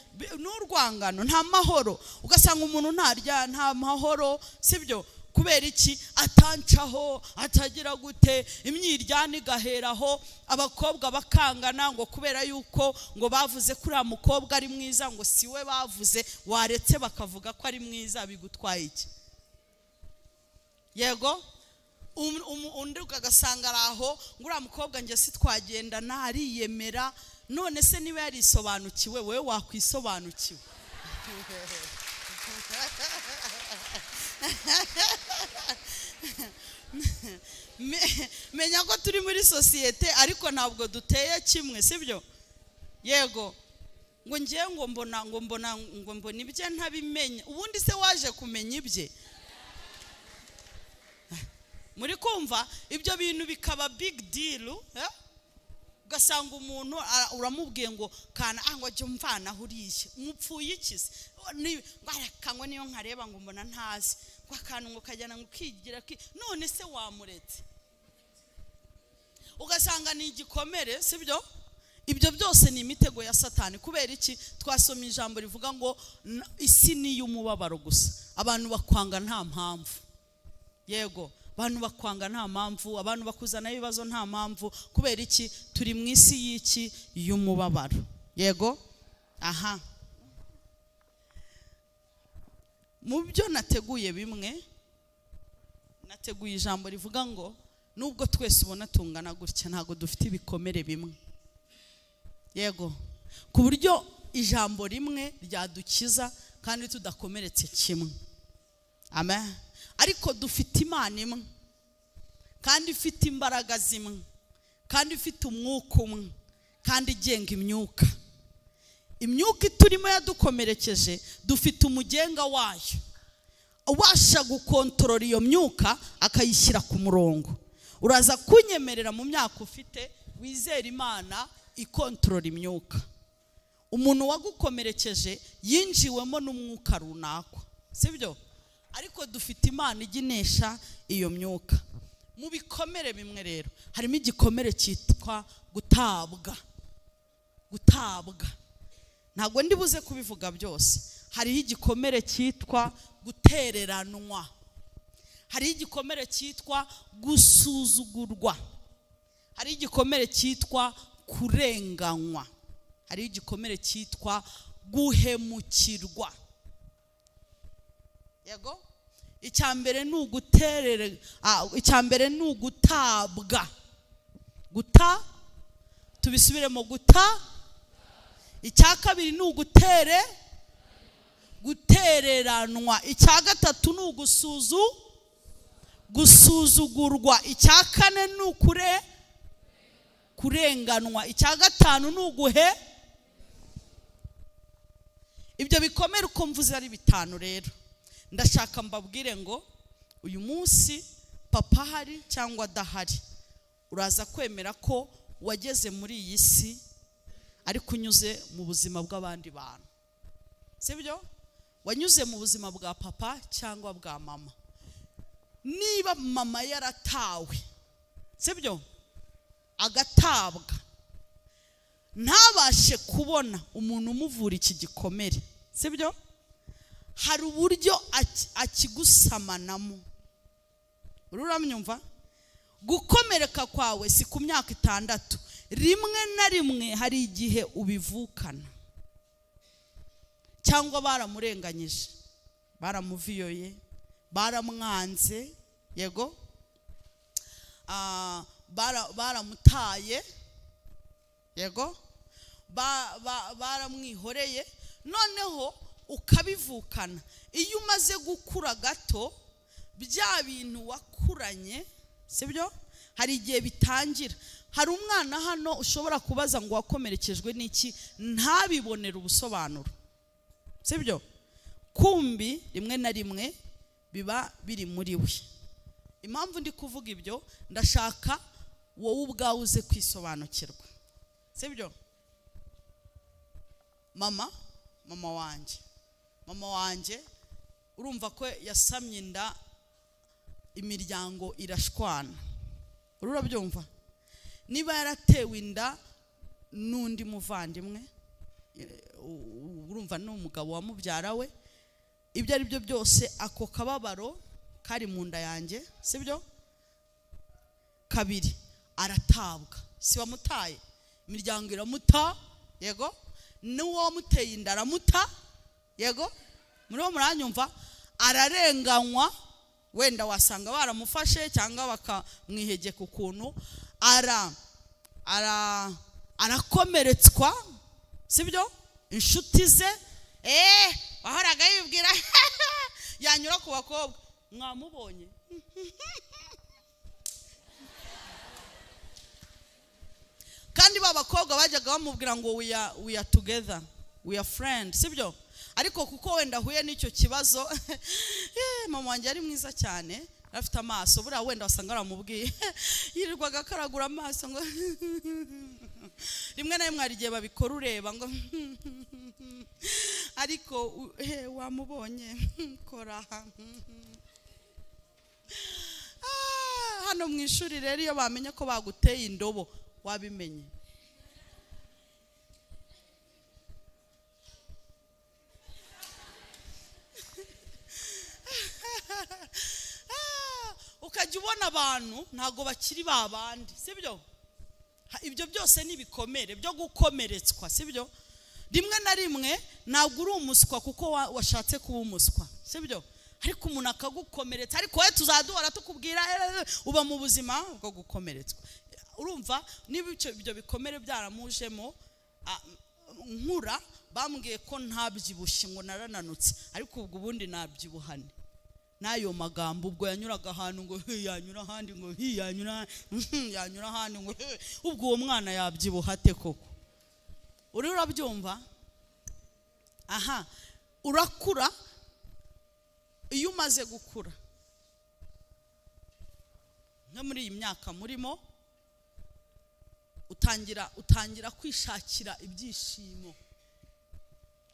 n'urwangano, nta mahoro, ugasanga umuntu ntarya, nta mahoro, sibyo? Kubera iki? Atancaho, atagira gute, imyiryane igaheraho, abakobwa bakangana ngo kubera yuko ngo bavuze ko uriya mukobwa ari mwiza, ngo si we bavuze, waretse bakavuga ko ari mwiza, bigutwaye iki? Yego, undi ugasanga ari aho ngo uriya mukobwa njye si twagendana, ariyemera. None se niba yarisobanukiwe, wowe wakwisobanukiwe? Menya ko turi muri sosiyete ariko ntabwo duteye kimwe, sibyo? Yego, Ngo ngiye ngo mbona ibye ntabimenya. Ubundi se waje kumenya ibye? Muri kumva ibyo bintu bikaba big deal, eh? Ugasanga umuntu uramubwiye ngo kana ngo jya umvanaho uriye, mupfuye iki se? Ngo areka, ngo niyo nkareba ngo mbona ntazi, ngo akantu ngo kajyana ngo ukigira none se wamuretse? Ugasanga ni igikomere, sibyo? Ibyo byose ni imitego ya Satani. Kubera iki? Twasomye ijambo rivuga ngo isi ni iy'umubabaro gusa. Abantu bakwanga nta mpamvu. Yego, abantu bakwanga nta mpamvu, abantu bakuzanaho ibibazo nta mpamvu. Kubera iki? Turi mu isi y'iki? Y'umubabaro. Yego. Aha mu byo nateguye bimwe, nateguye ijambo rivuga ngo nubwo twese ubona tungana gutya, ntabwo dufite ibikomere bimwe. Yego, ku buryo ijambo rimwe ryadukiza kandi tudakomeretse kimwe. Amen. Ariko dufite Imana imwe, kandi ifite imbaraga zimwe, kandi ifite umwuka umwe, kandi igenga imyuka. Imyuka iturimo yadukomerekeje, dufite umugenga wayo ubasha gukontorora iyo myuka, akayishyira ku murongo. Uraza kunyemerera, mu myaka ufite, wizera Imana ikontorora imyuka. Umuntu wagukomerekeje yinjiwemo n'umwuka runaka, sibyo? Ariko dufite Imana ijya inesha iyo myuka. Mu bikomere bimwe rero harimo igikomere cyitwa gutabwa. Gutabwa, ntabwo ndi buze kubivuga byose. Hariho igikomere cyitwa gutereranwa, hariho igikomere cyitwa gusuzugurwa, hariho igikomere cyitwa kurenganywa, hariho igikomere cyitwa guhemukirwa. Yego, icya mbere ni uguterere, icya mbere ni ugutabwa. Guta, tubisubiremo: guta. Icya kabiri ni gutereranwa. Icya gatatu ni gusuzugurwa. Icya kane ni kurenganwa. Icya gatanu ni uguhe. Ibyo bikomere uko mvuze ari bitanu. Rero ndashaka mbabwire ngo uyu munsi, papa ahari cyangwa adahari, uraza kwemera ko wageze muri iyi si ariko unyuze mu buzima bw'abandi bantu, sibyo? Wanyuze mu buzima bwa papa cyangwa bwa mama. Niba mama yaratawe, sibyo, agatabwa, ntabashe kubona umuntu umuvura iki gikomere, sibyo, hari uburyo akigusamanamo. Uramyumva? Gukomereka kwawe si ku myaka 6. Rimwe na rimwe hari igihe ubivukana, cyangwa baramurenganyije, baramuviyoye, baramwanze, yego, baramutaye, yego, baramwihoreye, noneho ukabivukana. Iyo umaze gukura gato, bya bintu wakuranye, sibyo, hari igihe bitangira. Hari umwana hano ushobora kubaza ngo wakomerekejwe n'iki, ntabibonere ubusobanuro, sibyo? Kumbi rimwe na rimwe biba biri muri we. Impamvu ndi kuvuga ibyo, ndashaka wowe ubwawe uze kwisobanukirwa, sibyo? Mama wanjye, urumva ko yasamye inda, imiryango irashwana. Urabyumva? Niba yaratewe inda n'undi muvandimwe, urumva ni umugabo wa mubyara we. Ibyo ari byo byose, ako kababaro kari mu nda yanjye, sibyo? Kabiri, aratabwa. Si wamutaye? Imiryango iramuta, yego, n'uwo wamuteye inda aramuta, yego. Muri wo muranyumva? Ararenganywa, wenda wasanga baramufashe cyangwa bakamwihegeka ukuntu, ara ara arakomeretswa, sibyo? Inshuti ze, wahoraga yibwira, yanyura ku bakobwa, mwamubonye. Kandi ba bakobwa bajyaga bamubwira ngo we are together. We are friend, sibyo? Ariko kuko wenda ahuye n'icyo kibazo, mama wanjye yari mwiza cyane, yari afite amaso, buriya wenda wasanga aramubwiye, yirirwaga akaragura amaso ngo rimwe na rimwe hari igihe babikora ureba ngo ariko wamubonye kora. Hano mu ishuri rero iyo bamenye ko baguteye indobo wabimenye. Ukajya ubona abantu ntago bakiri babandi, sibyo? Ibyo byose ni ibikomere byo gukomeretswa, sibyo? Rimwe na rimwe ntabwo uri umuswa kuko washatse kuba umuswa, sibyo? Ariko umuntu akagukomeretsa, ariko wowe tuzaduhora tukubwira, uba mu buzima bwo gukomeretswa. Urumva niba ibyo bikomere byaramujemo, nkura bambwiye ko ntabyibushye ngo narananutse, ariko ubwo ubundi nabyibuhane n'ayo magambo. Ubwo yanyuraga ahantu ngo he, yanyura ahandi ngo he, yanyura, yanyura ahandi ngo he, ubwo uwo mwana yabyibuha ate koko? Uri urabyumva? Aha urakura. Iyo umaze gukura nko muri iyi myaka murimo, utangira kwishakira ibyishimo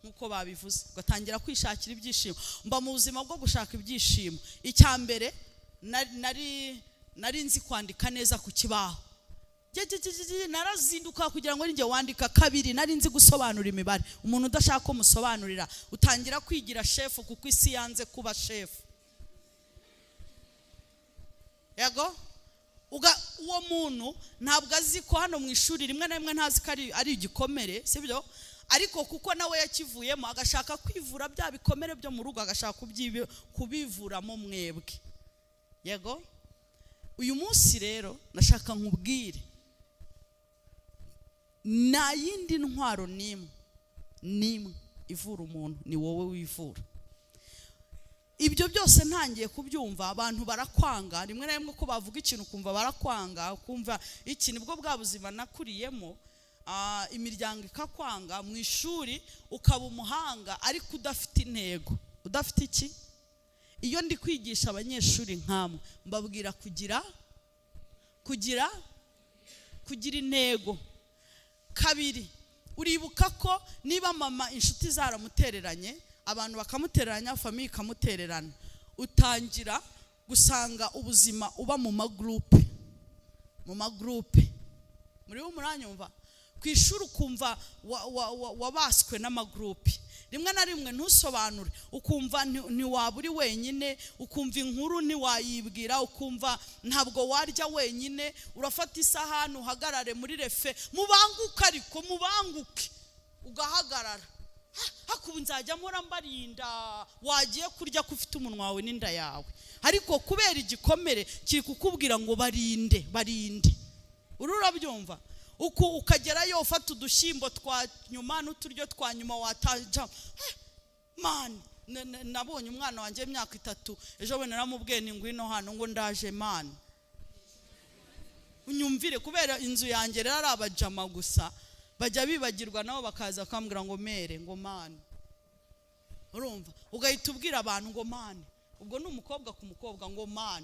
nkuko babivuze, ugatangira kwishakira ibyishimo. Mba mu buzima bwo gushaka ibyishimo. Icya mbere nari nzi kwandika neza ku kibaho. Narazinduka kugira ngo njye wandika. Kabiri, nari nzi gusobanura imibare. Umuntu udashaka ko musobanurira, utangira kwigira shefu kuko isi yanze kuba shefu. Yego, uwo muntu ntabwo azi ko hano mu ishuri rimwe na rimwe ntazi ko ari igikomere, sibyo? Ariko kuko nawe yakivuyemo agashaka kwivura bya bikomere byo mu rugo, agashaka kubivuramo mwebwe. Yego, uyu munsi rero nashaka nkubwire, nta yindi ntwaro n'imwe ivura umuntu, ni wowe wivura. Ibyo byose ntangiye kubyumva, abantu barakwanga rimwe na rimwe ko bavuga ikintu ukumva barakwanga, ukumva iki nibwo bwa buzima nakuriyemo. Imiryango ikakwanga, mu ishuri ukaba umuhanga ariko udafite intego, udafite iki. Iyo ndi kwigisha abanyeshuri nkamwe mbabwira kugira intego. Kabiri, uribuka ko niba mama inshuti zaramutereranye, abantu bakamutereranya, famiye ikamutererana, utangira gusanga ubuzima uba mu magroupe, mu magroupe. Muri bo muranyumva? Ku ishuri ukumva wabaswe n'amagroupe. Rimwe na rimwe ntusobanure, ukumva ntiwaba uri wenyine, ukumva inkuru ntiwayibwira, ukumva ntabwo warya wenyine, urafata isahani uhagarare muri refe, mubanguke ariko mubanguke, ugahagarara. Hakubu nzajya mpora mbarinda, wagiye kurya ko ufite umunwa wawe n'inda yawe, ariko kubera igikomere kiri kukubwira ngo barinde, barinde. Uri urabyumva? Uku ukagerayo ufata udushyimbo twa nyuma n'uturyo twa nyuma wataja. Man, nabonye umwana wanjye w'imyaka 3 ejo bundi naramubwiye nti ngwino hano, ngo ndaje man. Unyumvire, kubera inzu yanjye rero ari abajama gusa, bajya bibagirwa nabo bakaza bakambwira ngo mere, ngo man. Urumva? Ugahita ubwira abantu ngo man. Ubwo ni umukobwa ku mukobwa ngo man.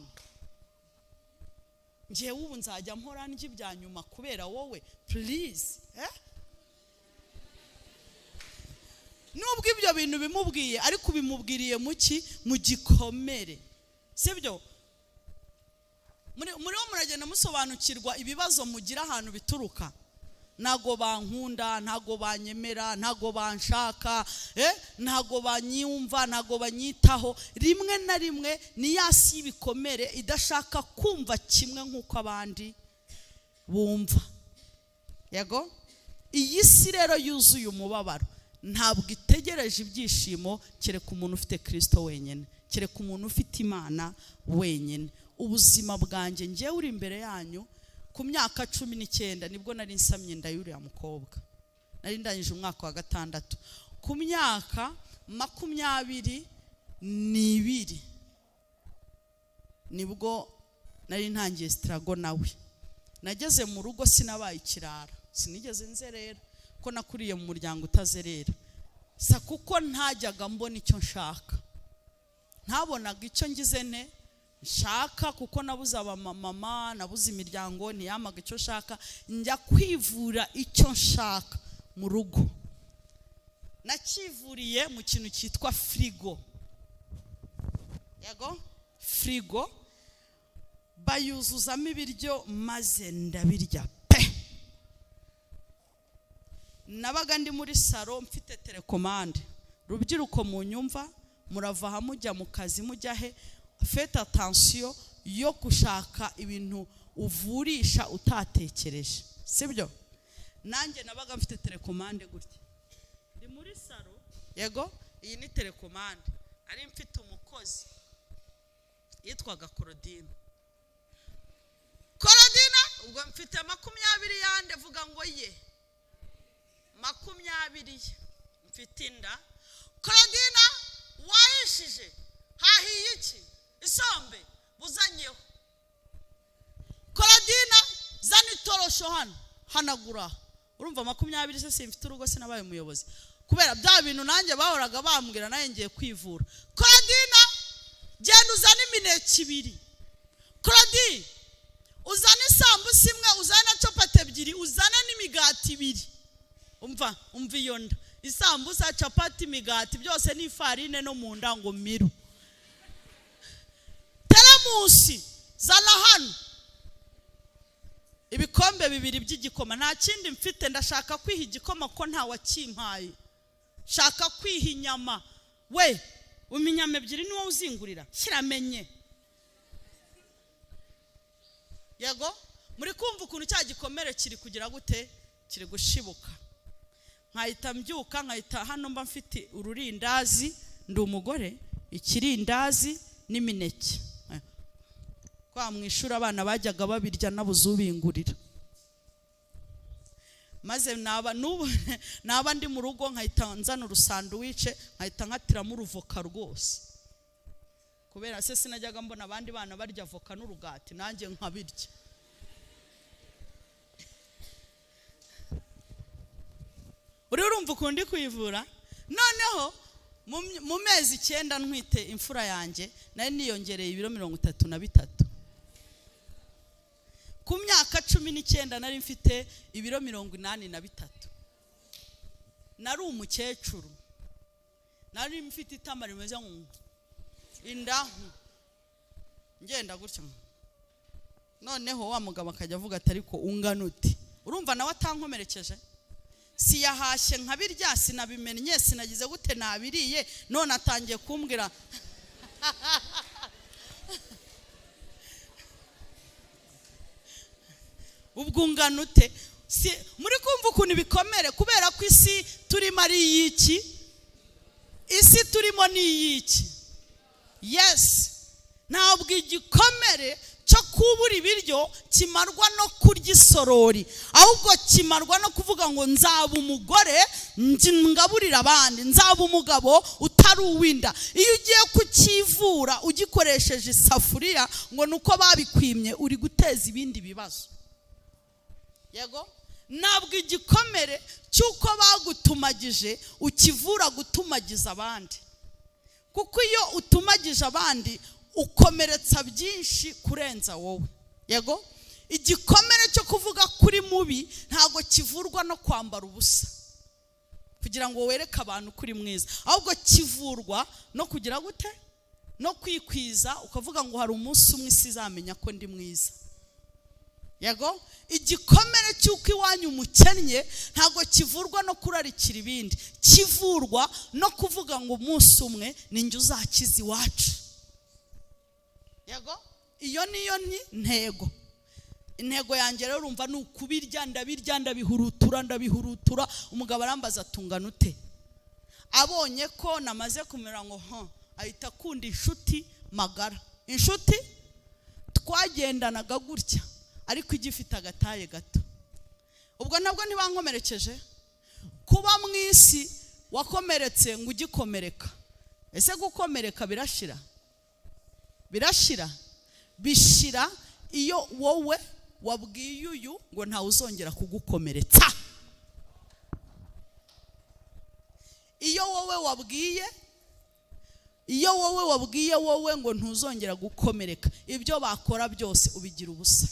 Njyewe ubu nzajya mpora ndya ibya nyuma kubera wowe, please. Nubwo ibyo bintu bimubwiye, ariko ubimubwiriye mu ki? Mu gikomere, sibyo? Muri bo muragenda musobanukirwa ibibazo mugira ahantu bituruka. Ntago bankunda, ntago banyemera, ntago banshaka, ntago banyumva, ntago banyitaho. Rimwe na rimwe ni ya si y'ibikomere idashaka kumva kimwe nk'uko abandi bumva. Yego, iyi si rero yuzuye umubabaro, ntabwo itegereje ibyishimo kereka umuntu ufite Kristo wenyine, kereka umuntu ufite Imana wenyine. Ubuzima bwanjye njyewe uri imbere yanyu, ku myaka 19 nibwo nari nsamye inda y'uriya mukobwa, nari ndangije umwaka wa 6. Ku myaka 22 nibwo nari ntangiye struggle nawe. Nageze mu rugo sinabaye ikirara, sinigeze nzerera ko nakuriye mu muryango utazerera. Sa kuko ntajyaga mbona icyo nshaka, ntabonaga icyo ngize ne nshaka, kuko nabuze abamama, nabuze imiryango, ntiyamaga icyo nshaka. Njya kwivura icyo nshaka mu rugo. Nakivuriye mu kintu cyitwa firigo. Yego, firigo bayuzuzamo ibiryo maze ndabirya pe. Nabaga ndi muri salo mfite télécommande. Rubyiruko mu nyumva, murava aha mujya mu kazi, mujya he, faites attention yo gushaka ibintu uvurisha utatekereje, sibyo? Nanjye nabaga mfite télécommande gutya, ndi muri salo. Yego, iyi ni télécommande. Nari mfite umukozi yitwaga Korodina. Korodina, ubwo mfite 20 yande, vuga ngo ye 20 ye, mfite inda. Korodina, wahishije, hahiye iki? Isombe buzanyeho. Korodina, zana itorosho hano, hanagura. Urumva 20 se, simfite urugo, sinabaye umuyobozi kubera bya bintu nanjye bahoraga bambwira. Nawe ngiye kwivura. Korodina, genda uzane imineke ibiri. Korodina, uzane isambusa imwe, uzane na capati ebyiri, uzane n'imigati ibiri. Umva, umva iyo nda: isambusa, capati, imigati, byose ni ifarine, no mu nda ngo miru. Teremusi zana hano, ibikombe bibiri by'igikoma. Nta kindi mfite, ndashaka kwiha igikoma ko nta wakimpaye. Shaka kwiha inyama we, umpa inyama ebyiri, ni wowe uzingurira, kiramenye. Yego, muri kumva ukuntu cya gikomere kiri kugira gute, kiri gushibuka. Nkahita mbyuka, nkahita hano mba mfite ururindazi, ndi umugore, ikirindazi n'imineke. Kwa mu ishuri abana bajyaga babirya, nabuze ubingurira. Maze naba n'ubu naba ndi mu rugo, nkahita nzana urusanduwice, nkahita nkatiramo uruvoka rwose, kubera se sinajyaga mbona abandi bana barya avoka n'urugati, nanjye nkabirya. Uri urumva ukuntu ndi kuyivura? Noneho mu mezi 9 ntwite imfura yanjye, nari niyongereye ibiro 33. Ku myaka 19 nari mfite ibiro 83. Nari umukecuru, nari mfite itama rimeze inda, ngenda gutya. Noneho wa mugabo akajya avuga ati: "Ariko ungana uti?" Urumva nawe atankomerekeje? Siyahashye nkabirya, sinabimennye, sinagize gute, nabiriye, none atangiye kumbwira. Ubwo ungana ute? Si muri kumva ukuntu ibikomere, kubera ko isi turimo ari iy'iki? Isi turimo ni iy'iki? Yes, ntabwo igikomere cyo kubura ibiryo kimarwa no kurya isorori, ahubwo kimarwa no kuvuga ngo nzaba umugore ngaburira abandi, nzaba umugabo utari uw'inda. Iyo ugiye kukivura ugikoresheje isafuriya ngo ni uko babikwimye, uri guteza ibindi bibazo. Yego, ntabwo igikomere cy'uko bagutumagije ukivura gutumagiza abandi, kuko iyo utumagije abandi ukomeretsa byinshi kurenza wowe. Yego, igikomere cyo kuvuga kuri mubi ntabwo kivurwa no kwambara ubusa kugira ngo wereke abantu kuri mwiza, ahubwo kivurwa no kugira gute, no kwikwiza, ukavuga ngo hari umunsi umwe isi izamenya ko ndi mwiza. Yego, igikomere cy'uko iwanyu umukennye ntabwo kivurwa no kurarikira ibindi, kivurwa no kuvuga ngo umunsi umwe ni njye uzakiza iwacu. Yego, iyo niyo ni ntego. Intego yanjye rero urumva ni ukubirya, ndabirya, ndabihurutura, ndabihurutura. Umugabo arambaza: "Tungana ute?" Abonye ko namaze kumera ngo ahita akunda inshuti magara, inshuti twagendanaga gutya ariko igifite agataye gato. Ubwo nabwo ntibankomerekeje. Kuba mu isi wakomeretse ngo ugikomereka, ese gukomereka birashira? Birashira, bishira iyo wowe wabwiye uyu ngo ntawe uzongera kugukomeretsa. Iyo wowe wabwiye wowe ngo ntuzongera gukomereka, ibyo bakora byose ubigira ubusa.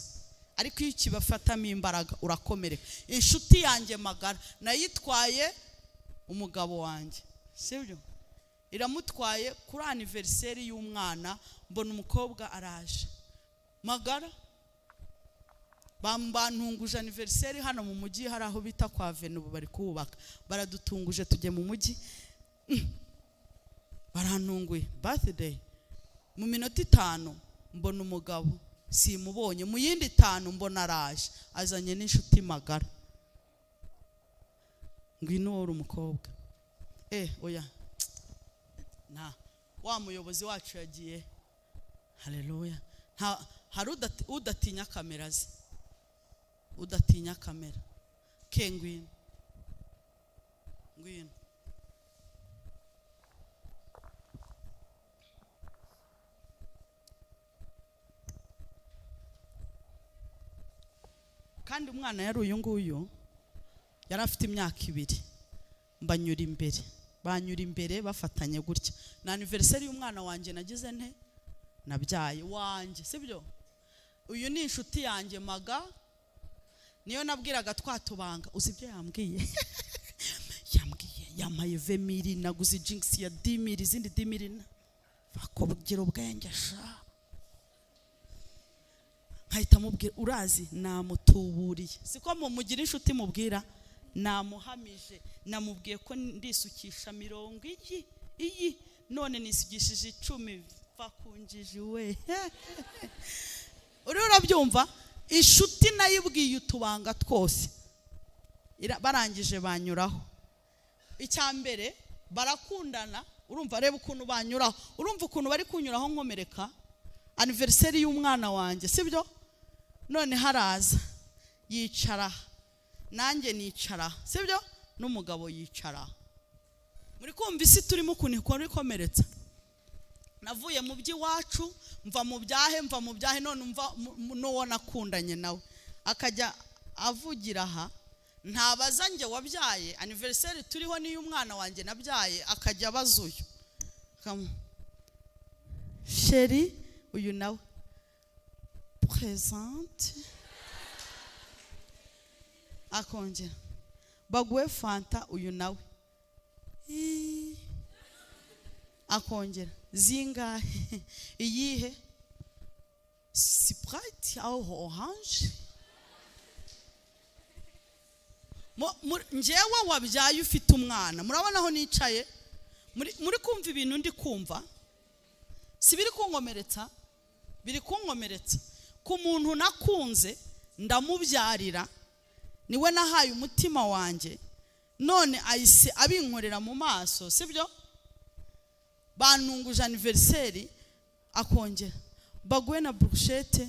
Ariko iyo ukibafatamo imbaraga urakomereka. Inshuti yanjye magara nayitwaye umugabo wanjye, sibyo? Iramutwaye kuri anniversaire y'umwana, mbona umukobwa araje magara, bantunguje anniversaire hano mu mujyi, hari aho bita kwa Venu bari kuhubaka, baradutunguje tujye mu mujyi, barantunguye birthday. Mu minota 5 mbona umugabo simubonye, mu yindi 5 mbona araje azanye n'inshuti magara. Ngwino wowe umukobwa. Oya nta wa muyobozi wacu yagiye. Haleluya. Nta hari udatinya kamera ze, udatinya kamera ke. Ngwino, ngwino. Kandi umwana yari uyu nguyu, yari afite imyaka 2. Mbanyura imbere, banyura imbere bafatanye gutya. Na anniversaire y'umwana wanjye nagize nte, nabyaye wanjye, sibyo? Uyu ni inshuti yanjye maga, niyo nabwiraga twatubanga. Uzi ibyo yambwiye? Yambwiye yamaye 20,000, naguze jinx ya 10,000, izindi 10,000. Bakubwira ubwenge sha. Nkahita mubwira urazi namutuburiye. Siko mumugira inshuti mubwira, namuhamije, namubwiye ko ndisukisha 20 iyi, none nisukishije 10, vakunjije we. Uri urabyumva? Inshuti nayibwiye utubanga twose. Barangije banyuraho. Icyambere barakundana, urumva reba ukuntu banyuraho, urumva ukuntu bari kunyuraho nkomereka. Anniversaire y'umwana wanjye, sibyo? None haraza yicara, nanjye nicara, sibyo? N'umugabo yicara. Muri kumva isi turimo ukuntu ikora ikomeretsa. Navuye mu by'iwacu, mva mu byahe, mva mu byahe, none mva n'uwo nakundanye nawe akajya avugira aha, ntabaza njye wabyaye anniversaire turiho niyo umwana wanjye nabyaye, akajya abaza uyu sheri, uyu nawe présente, akongera baguwe fanta, uyu nawe akongera zingahe, iyihe, Sprite aho orange. Njyewe wabyaye ufite umwana, murabona aho nicaye, muri kumva ibintu ndi kumva, si biri kunkomeretsa, biri kunkomeretsa. Ku muntu nakunze ndamubyarira, niwe nahaye umutima wanjye, none ahise abinkorera mu maso, sibyo? Banunguje anniversaire, akongera baguwe na brochette,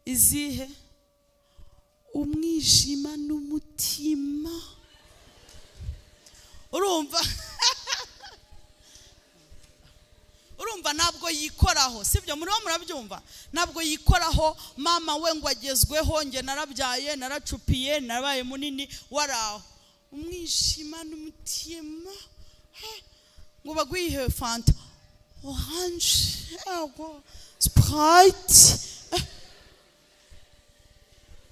izihe, umwijima n'umutima. Urumva? Urumva ntabwo yikoraho, sibyo? Muri bo murabyumva, ntabwo yikoraho. Mama we ngo agezweho, nge narabyaye, naracupiye, narabaye munini, waraho umwijima n'umutima. Ngo bagwihe fanta orange, ego Sprite,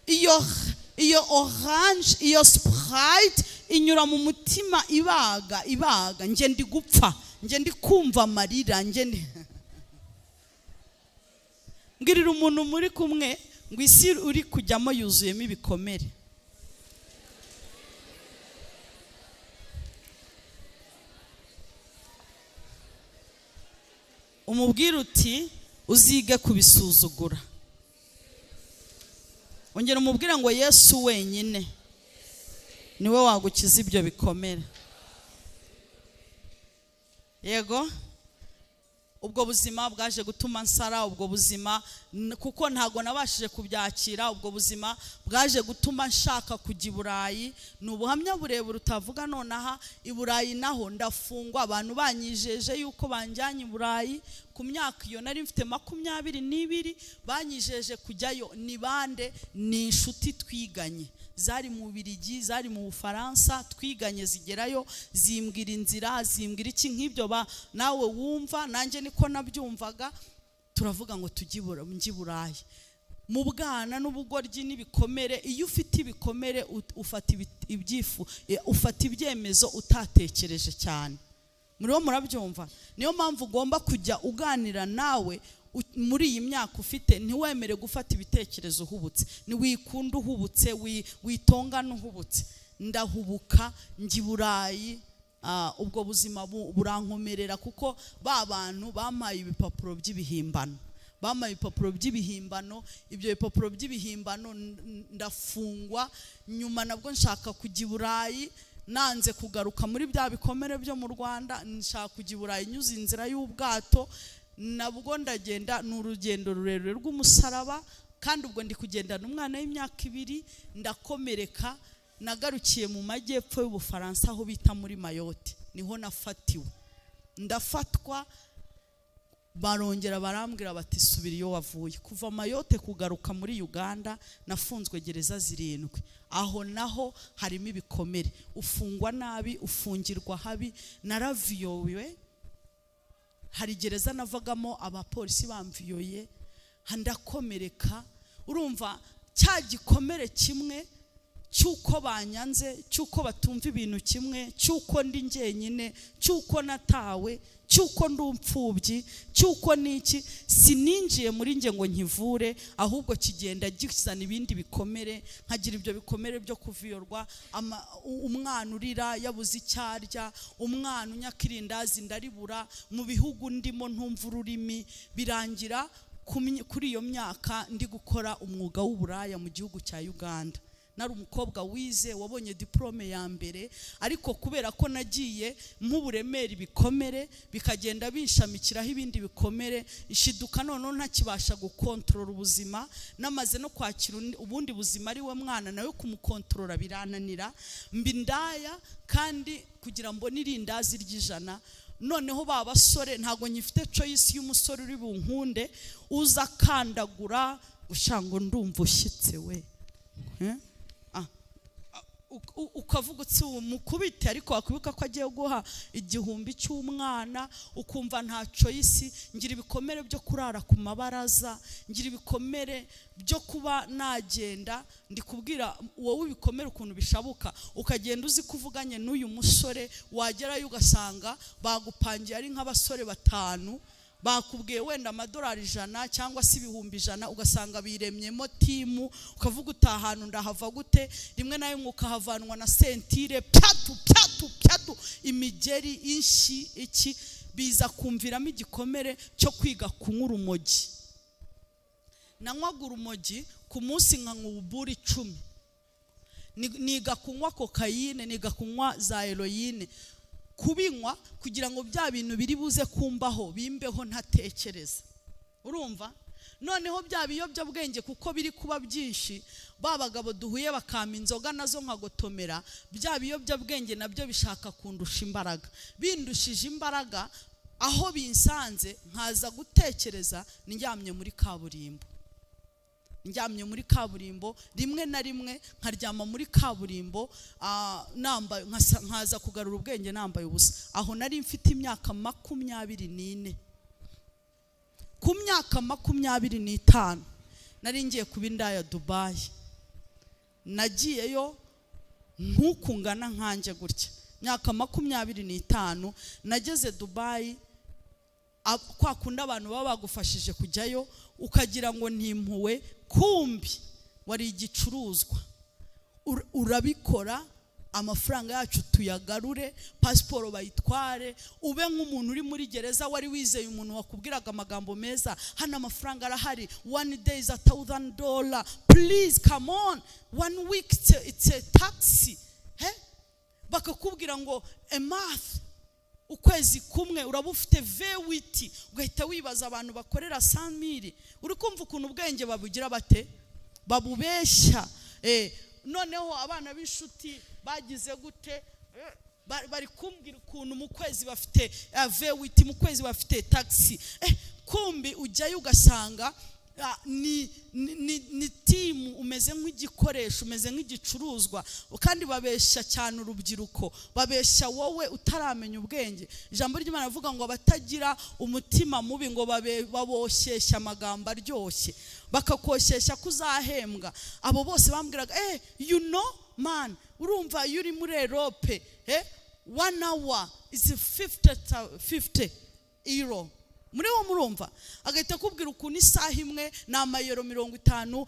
iyo orange, iyo Sprite inyura mu mutima, ibaga, ibaga. Nge ndi gupfa, nge ndi kumva amarira, nge ndi mbwirira umuntu muri kumwe ngo isi uri kujyamo yuzuyemo ibikomere. Umubwire uti uzige kubisuzugura. Ongera umubwire ngo Yesu wenyine niwe wagukiza ibyo bikomere. Yego, ubwo buzima bwaje gutuma nsara, ubwo buzima kuko ntago nabashije kubyakira, ubwo buzima bwaje gutuma nshaka kujya i Burayi. Ni ubuhamya burebure utavuga nonaha. I Burayi naho ndafungwa, abantu banyijeje yuko banjyanye i Burayi Ku myaka iyo nari mfite 22, banyijeje kujyayo. Ni bande? Ni inshuti twiganye, zari mu Bubiligi, zari mu Bufaransa, twiganye, zigerayo zimbwira inzira, zimbwira iki nk'ibyo ba nawe wumva, nanjye niko nabyumvaga. Turavuga ngo tujye njye i Burayi. Mu bwana n'ubugoryi n'ibikomere, iyo ufite ibikomere ufata ibyifu, ufata ibyemezo utatekereje cyane. Muriho murabyumva? Niyo mpamvu ugomba kujya uganira nawe muri iyi myaka ufite. Ntiwemere gufata ibitekerezo uhubutse, ntiwikunde uhubutse, witongana uhubutse. Ndahubuka njya i Burayi. Ubwo buzima burankomerera, kuko ba bantu bampaye ibipapuro by'ibihimbano, bampaye ibipapuro by'ibihimbano. Ibyo bipapuro by'ibihimbano, ndafungwa. Nyuma nabwo nshaka kujya i Burayi, nanze kugaruka muri bya bikomere byo mu Rwanda. Nshaka kujya i Burayi nyuze inzira y'ubwato. Nabwo ndagenda, ni urugendo rurerure rw'umusaraba, kandi ubwo ndi kugendana umwana w'imyaka 2. Ndakomereka. Nagarukiye mu majyepfo y'Ubufaransa, aho bita muri Mayotte, niho nafatiwe. Ndafatwa, barongera barambwira bati: "Subira iyo wavuye." Kuva Mayotte kugaruka muri Uganda nafunzwe gereza zirindwi. Aho naho harimo ibikomere, ufungwa nabi, ufungirwa habi. Naraviyowe, hari gereza navagamo abapolisi bamviyoye, ndakomereka. Urumva cya gikomere kimwe cy'uko banyanze, cy'uko batumva ibintu kimwe, cy'uko ndi njyenyine, cy'uko natawe, cy'uko ndi umupfubyi, cy'uko niki, sininjiye muri njye ngo nkivure, ahubwo kigenda gizana ibindi bikomere. Nkagira ibyo bikomere byo kuviyorwa, umwana urira yabuze icyo arya, umwana unyaka irindazi ndaribura, mu bihugu ndimo ntumva ururimi. Birangira kuri iyo myaka ndi gukora umwuga w'uburaya mu gihugu cya Uganda. Nari umukobwa wize, wabonye diplôme ya mbere, ariko kubera ko nagiye nk'uburemere, ibikomere bikagenda binshamikiraho ibindi bikomere, ishiduka noneho ntakibasha gukontorora ubuzima. Namaze no kwakira ubundi buzima, ari we mwana nawe kumukontorora birananira. Mba indaya, kandi kugira mbone irindazi ry'ijana, noneho ba basore, ntabwo nyifite choice y'umusore uri bunkunde, uza akandagura ngo ndumva ushyitse we. Eh? Ukavuga uti ubu mukubite, ariko wakwibuka ko agiye guha 1000 cy'umwana, ukumva nta choice. Ngira ibikomere byo kurara ku mabaraza, ngira ibikomere byo kuba nagenda. Ndi kubwira wowe ibikomere ukuntu bishabuka. Ukagenda uzi ko uvuganye n'uyu musore, wagerayo ugasanga bagupangiye ari nk'abasore batanu, bakubwiye wenda amadolari 100 cyangwa se 100,000, ugasanga biremyemo team. Ukavuga uti ahantu ndahava gute? Rimwe na rimwe ukahavanwa na ceinture, pyatu pyatu pyatu, imigeri, inshi, iki. Biza kumviramo igikomere cyo kwiga kunywa urumogi. Nanywaga urumogi ku munsi nkanywa ububuri 10. Niga kunywa kokayine, niga kunywa za heroine, kubinywa kugira ngo bya bintu biri buze kumbaho bimbeho ntatekereza. Urumva noneho bya biyobyabwenge, kuko biri kuba byinshi, ba bagabo duhuye bakampa inzoga nazo nkagotomera, bya biyobyabwenge nabyo bishaka kundusha imbaraga. Bindushije imbaraga, aho binsanze nkaza gutekereza ndyamye muri kaburimbo, ndyamye muri kaburimbo. Rimwe na rimwe nkaryama muri kaburimbo, nambaye, nkaza kugarura ubwenge nambaye ubusa. Aho nari mfite imyaka 24. Ku myaka 25 nari ngiye kuba indaya Dubayi. Nagiyeyo nk'uku ngana nkanjye gutya, myaka 25 nageze Dubayi. Kwa kundi abantu baba bagufashije kujyayo, ukagira ngo ntimpuwe, kumbi wari igicuruzwa. Urabikora amafaranga yacu tuyagarure, pasiporo bayitware, ube nk'umuntu uri muri gereza wari wizeye umuntu wakubwiraga amagambo meza: "Hano amafaranga arahari, one day is $1,000, please come on, one week it's a taxi." He? Bakakubwira ngo a month, ukwezi kumwe uraba ufite V8. Ugahita wibaza abantu bakorera 100,000. Uri kumva ukuntu ubwenge babugira bate, babubeshya. Noneho abana b'inshuti bagize gute? Bari kumbwira ukuntu mu kwezi bafite V8, mu kwezi bafite taxi. Kumbi ujyayo ugasanga ni team, umeze nk'igikoresho, umeze nk'igicuruzwa. Kandi babeshya cyane urubyiruko, babeshya wowe utaramenya ubwenge. Ijambo ry'Imana rivuga ngo abatagira umutima mubi ngo baboshyeshya amagambo aryoshye, bakakoshyeshya ko uzahembwa. Abo bose bambwiraga, you know man, urumva iyo uri muri Europe, 1 hour is 50 euro. Muri wo murumva agahita akubwira ukuntu isaha imwe ni amayero 50,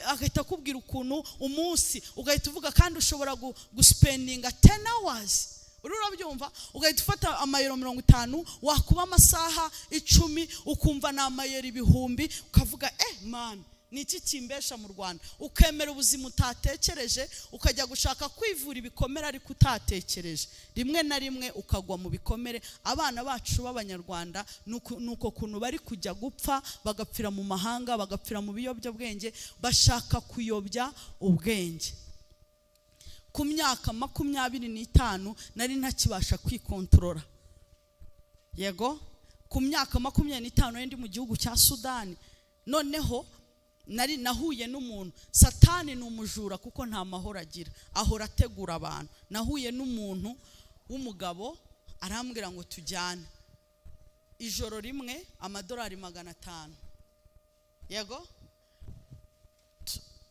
agahita akubwira ukuntu umunsi, ugahita uvuga kandi ushobora guspendinga 10 hours. Uri urabyumva, ugahita ufata amayero 50, wakuba amasaha 10, ukumva ni amayero 1000, ukavuga man, ni iki kimbesha mu Rwanda? Ukemera ubuzima utatekereje, ukajya gushaka kwivura ibikomere ariko utatekereje, rimwe na rimwe ukagwa mu bikomere. Abana bacu b'Abanyarwanda nuko kuntu bari kujya gupfa, bagapfira mu mahanga, bagapfira mu biyobyabwenge, bashaka kuyobya ubwenge. Ku myaka 25 nari ntakibasha kwikontorora. Yego, ku myaka 25 nari ndi mu gihugu cya Sudani. Noneho nari nahuye n'umuntu. Satani ni umujura kuko nta mahoro agira, ahora ategura abantu. Nahuye n'umuntu w'umugabo, arambwira ngo tujyane ijoro rimwe, amadolari 500. Yego,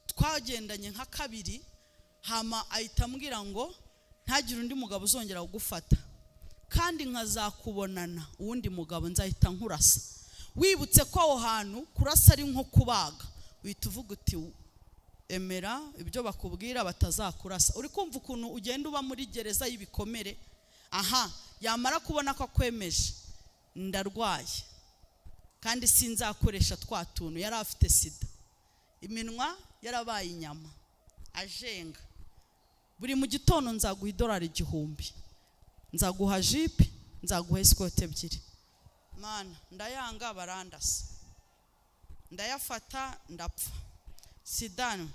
twagendanye nka kabiri, hama ahita ambwira ngo ntagire undi mugabo uzongera kugufata, kandi nkazakubonana uwundi mugabo nzahita nkurasa. Wibutse ko aho hantu kurasa ari nko kubaga, uhita uvuga uti emera ibyo bakubwira batazakurasa. Uri kumva ukuntu ugenda uba muri gereza y'ibikomere. Aha yamara kubona ko akwemeje, ndarwaye kandi sinzakoresha twa tuntu. Yari afite sida, iminwa yarabaye inyama, ajenga. Buri mu gitondo nzaguha idolari 1000, nzaguha jipe, nzaguha escort 2. Mana, ndayanga, barandasa, ndayafata, ndapfa sida.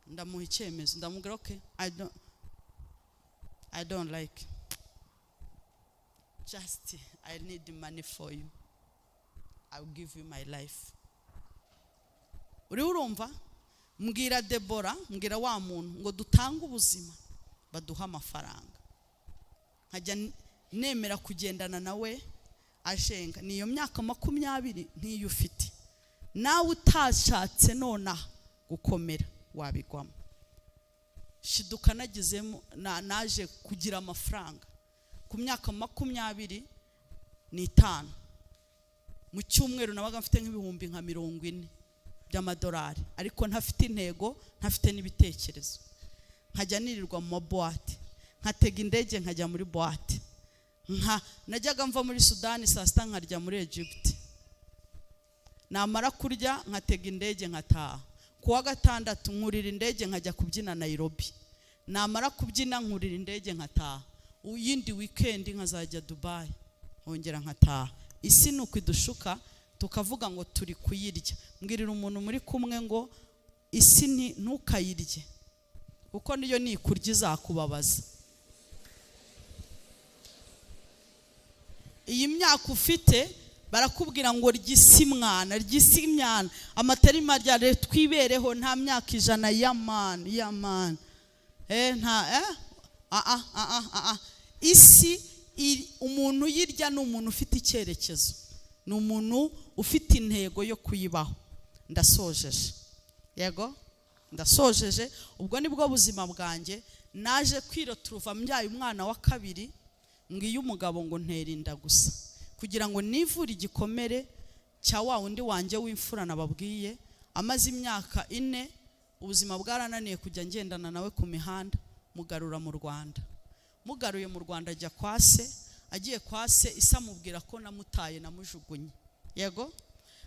Ndamuha icyemezo, ndamubwira okay, I don't like, just I need money for you, I will give you my life. Uriho urumva, mbwira Debora, mbwira wa muntu ngo dutange ubuzima baduha amafaranga. Nkajya nemera kugendana nawe ajenga. Niyo myaka 20 ntiyo ufite nawe utashatse nonaha gukomera wabigwamo. Shiduka nagezemo naje kugira amafaranga ku myaka 25. Mu cyumweru nabaga mfite nk'ibihumbi nka 40 by'amadolari, ariko ntafite intego, ntafite n'ibitekerezo. Nkajya nirirwa mu maboîte, nkatega indege nkajya muri boîte. Nka najyaga mva muri Sudani saa sita nkarya muri Egypt, namara kurya nkatega indege nkataha. Ku wa gatandatu nkurira indege nkajya kubyina Nairobi, namara kubyina nkurira indege nkataha. Iyindi weekend nkazajya Dubai, nkongera nkataha. Isi ni uko idushuka tukavuga ngo turi kuyirya. Mbwirira umuntu muri kumwe ngo isi ntukayirye, kuko niyo nikurya izakubabaza. Iyi myaka ufite barakubwira ngo rya isi mwana, rya isi mwana, amatarima rya leta twibereho, nta myaka 100 ya man, ya man. Nta, a, a, a, a, a, a. Isi umuntu uyirya ni umuntu ufite icyerekezo, ni umuntu ufite intego yo kuyibaho. Ndasojeje, yego ndasojeje. Ubwo nibwo buzima bwanjye. Naje kwiroturuva mbyaye umwana wa kabiri, ngiye umugabo ngo ntera inda gusa kugira ngo nivure igikomere cya wa wundi wanjye w'imfura nababwiye. Amaze imyaka 4 ubuzima bwarananiye kujya ngendana nawe ku mihanda, mugarura mu Rwanda. Mugaruye mu Rwanda ajya kwa se, agiye kwa se isa amubwira ko namutaye namujugunye. Yego,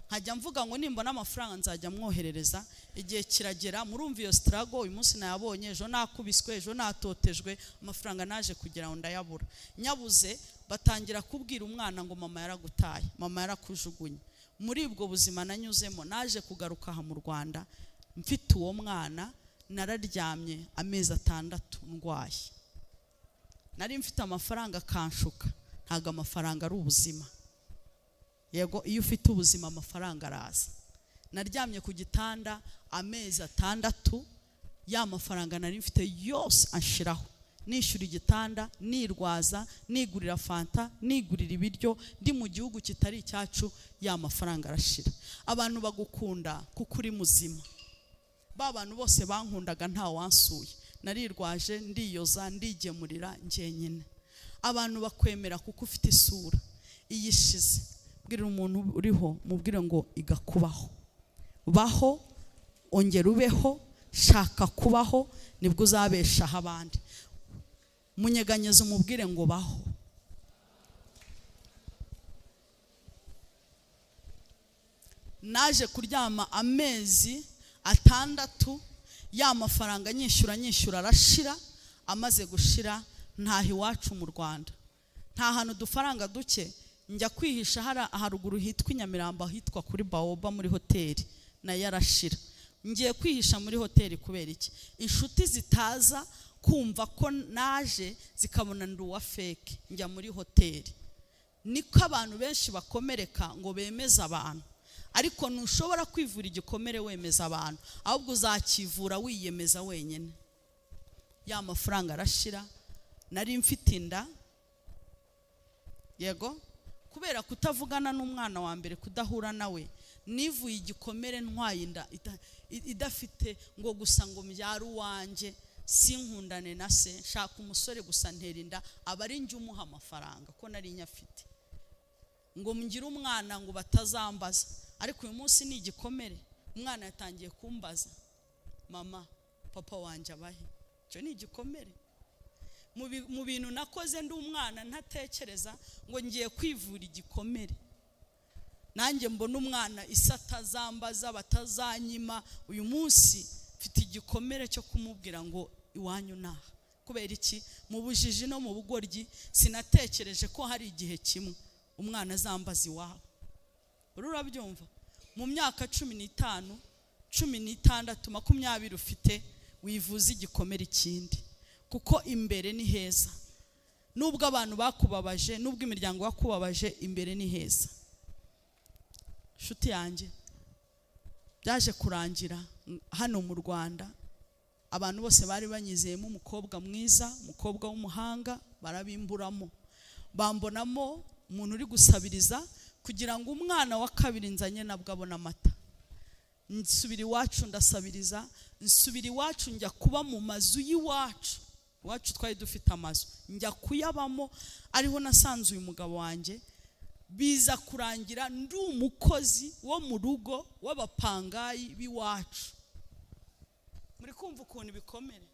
nkajya mvuga ngo nimbona amafaranga nzajya mwoherereza. Igihe kiragera, murumva iyo struggle, uyu munsi nayabonye, ejo nakubiswe, ejo natotejwe, amafaranga naje kugira ngo ndayabura. Nyabuze batangira kubwira umwana ngo mama yaragutaye, mama yarakujugunye. Muri ubwo buzima nanyuzemo, naje kugaruka aha mu Rwanda mfite uwo mwana. Nararyamye amezi 6 ndwaye, nari mfite amafaranga akanshuka. Ntabwo amafaranga ari ubuzima. Yego, iyo ufite ubuzima amafaranga araza. Naryamye ku gitanda amezi 6, ya mafaranga nari mfite yose anshiraho. Nishyura igitanda, nirwaza, nigurira fanta, nigurira ibiryo, ndi mu gihugu kitari icyacu, ya mafaranga arashira. Abantu bagukunda kuko uri muzima. Ba bantu bose bankundaga nta wansuye, narirwaje, ndiyoza, ndigemurira njyenyine. Abantu bakwemera kuko ufite isura iyishize. Bwira umuntu uriho, mubwire ngo igakubaho, baho, ongera ubeho, shaka kubaho, nibwo uzabeshaho abandi. Munyeganyeze umubwire ngo baho. Naje kuryama amezi 6, ya mafaranga nyishyura arashira. Amaze gushira ntaha iwacu mu Rwanda, nta hantu udufaranga duke, njya kwihisha hari haruguru hitwa Nyamirambo, hitwa kuri Baoba muri hoteli, nayo arashira. Ngiye kwihisha muri hoteli kubera iki? Inshuti zitaza kumva ko naje zikabona ndi uwa fake, njya muri hoteli. Niko abantu benshi bakomereka ngo bemeze abantu, ariko ntushobora kwivura igikomere wemeza abantu, ahubwo uzakivura wiyemeza wenyine. Ya mafaranga arashira, nari mfite inda. Yego, kubera kutavugana n'umwana wa mbere, kudahura nawe, nivuye igikomere ntwaye inda idafite ngo gusa ngo mbyare uwanjye, sinkundane na se, nshaka umusore gusa ntera inda, aba ari njye umuha amafaranga ko nari nyafite, ngo ngire umwana ngo batazambaza. Ariko uyu munsi ni igikomere, umwana yatangiye kumbaza, mama papa wanjye abahe? Icyo ni igikomere. Mu bintu nakoze ndi umwana ntatekereza ngo ngiye kwivura igikomere, nanjye mbona umwana isi atazambaza, batazanyima. Uyu munsi mfite igikomere cyo kumubwira ngo iwanyu naha. Kubera iki? Mu bujiji no mu bugoryi sinatekereje ko hari igihe kimwe umwana azambaza iwabo. Urabyumva? Mu myaka 15, 16, 20 ufite, wivuza igikomere ikindi, kuko imbere ni heza. Nubwo abantu bakubabaje, nubwo imiryango yakubabaje, imbere ni heza. Nshuti yanjye, byaje kurangira hano mu Rwanda abantu bose bari banyizeyemo umukobwa mwiza, umukobwa w'umuhanga, barabimburamo, bambonamo umuntu uri gusabiriza kugira ngo umwana wa kabiri nzanye nabwo abone amata. Nsubira iwacu ndasabiriza, nsubira iwacu njya kuba mu mazu y'iwacu. Iwacu twari dufite amazu, njya kuyabamo, ariho nasanze uyu mugabo wanjye. Biza kurangira ndi umukozi wo mu rugo w'abapangayi b'iwacu. Muri kumva ukuntu ibikomere.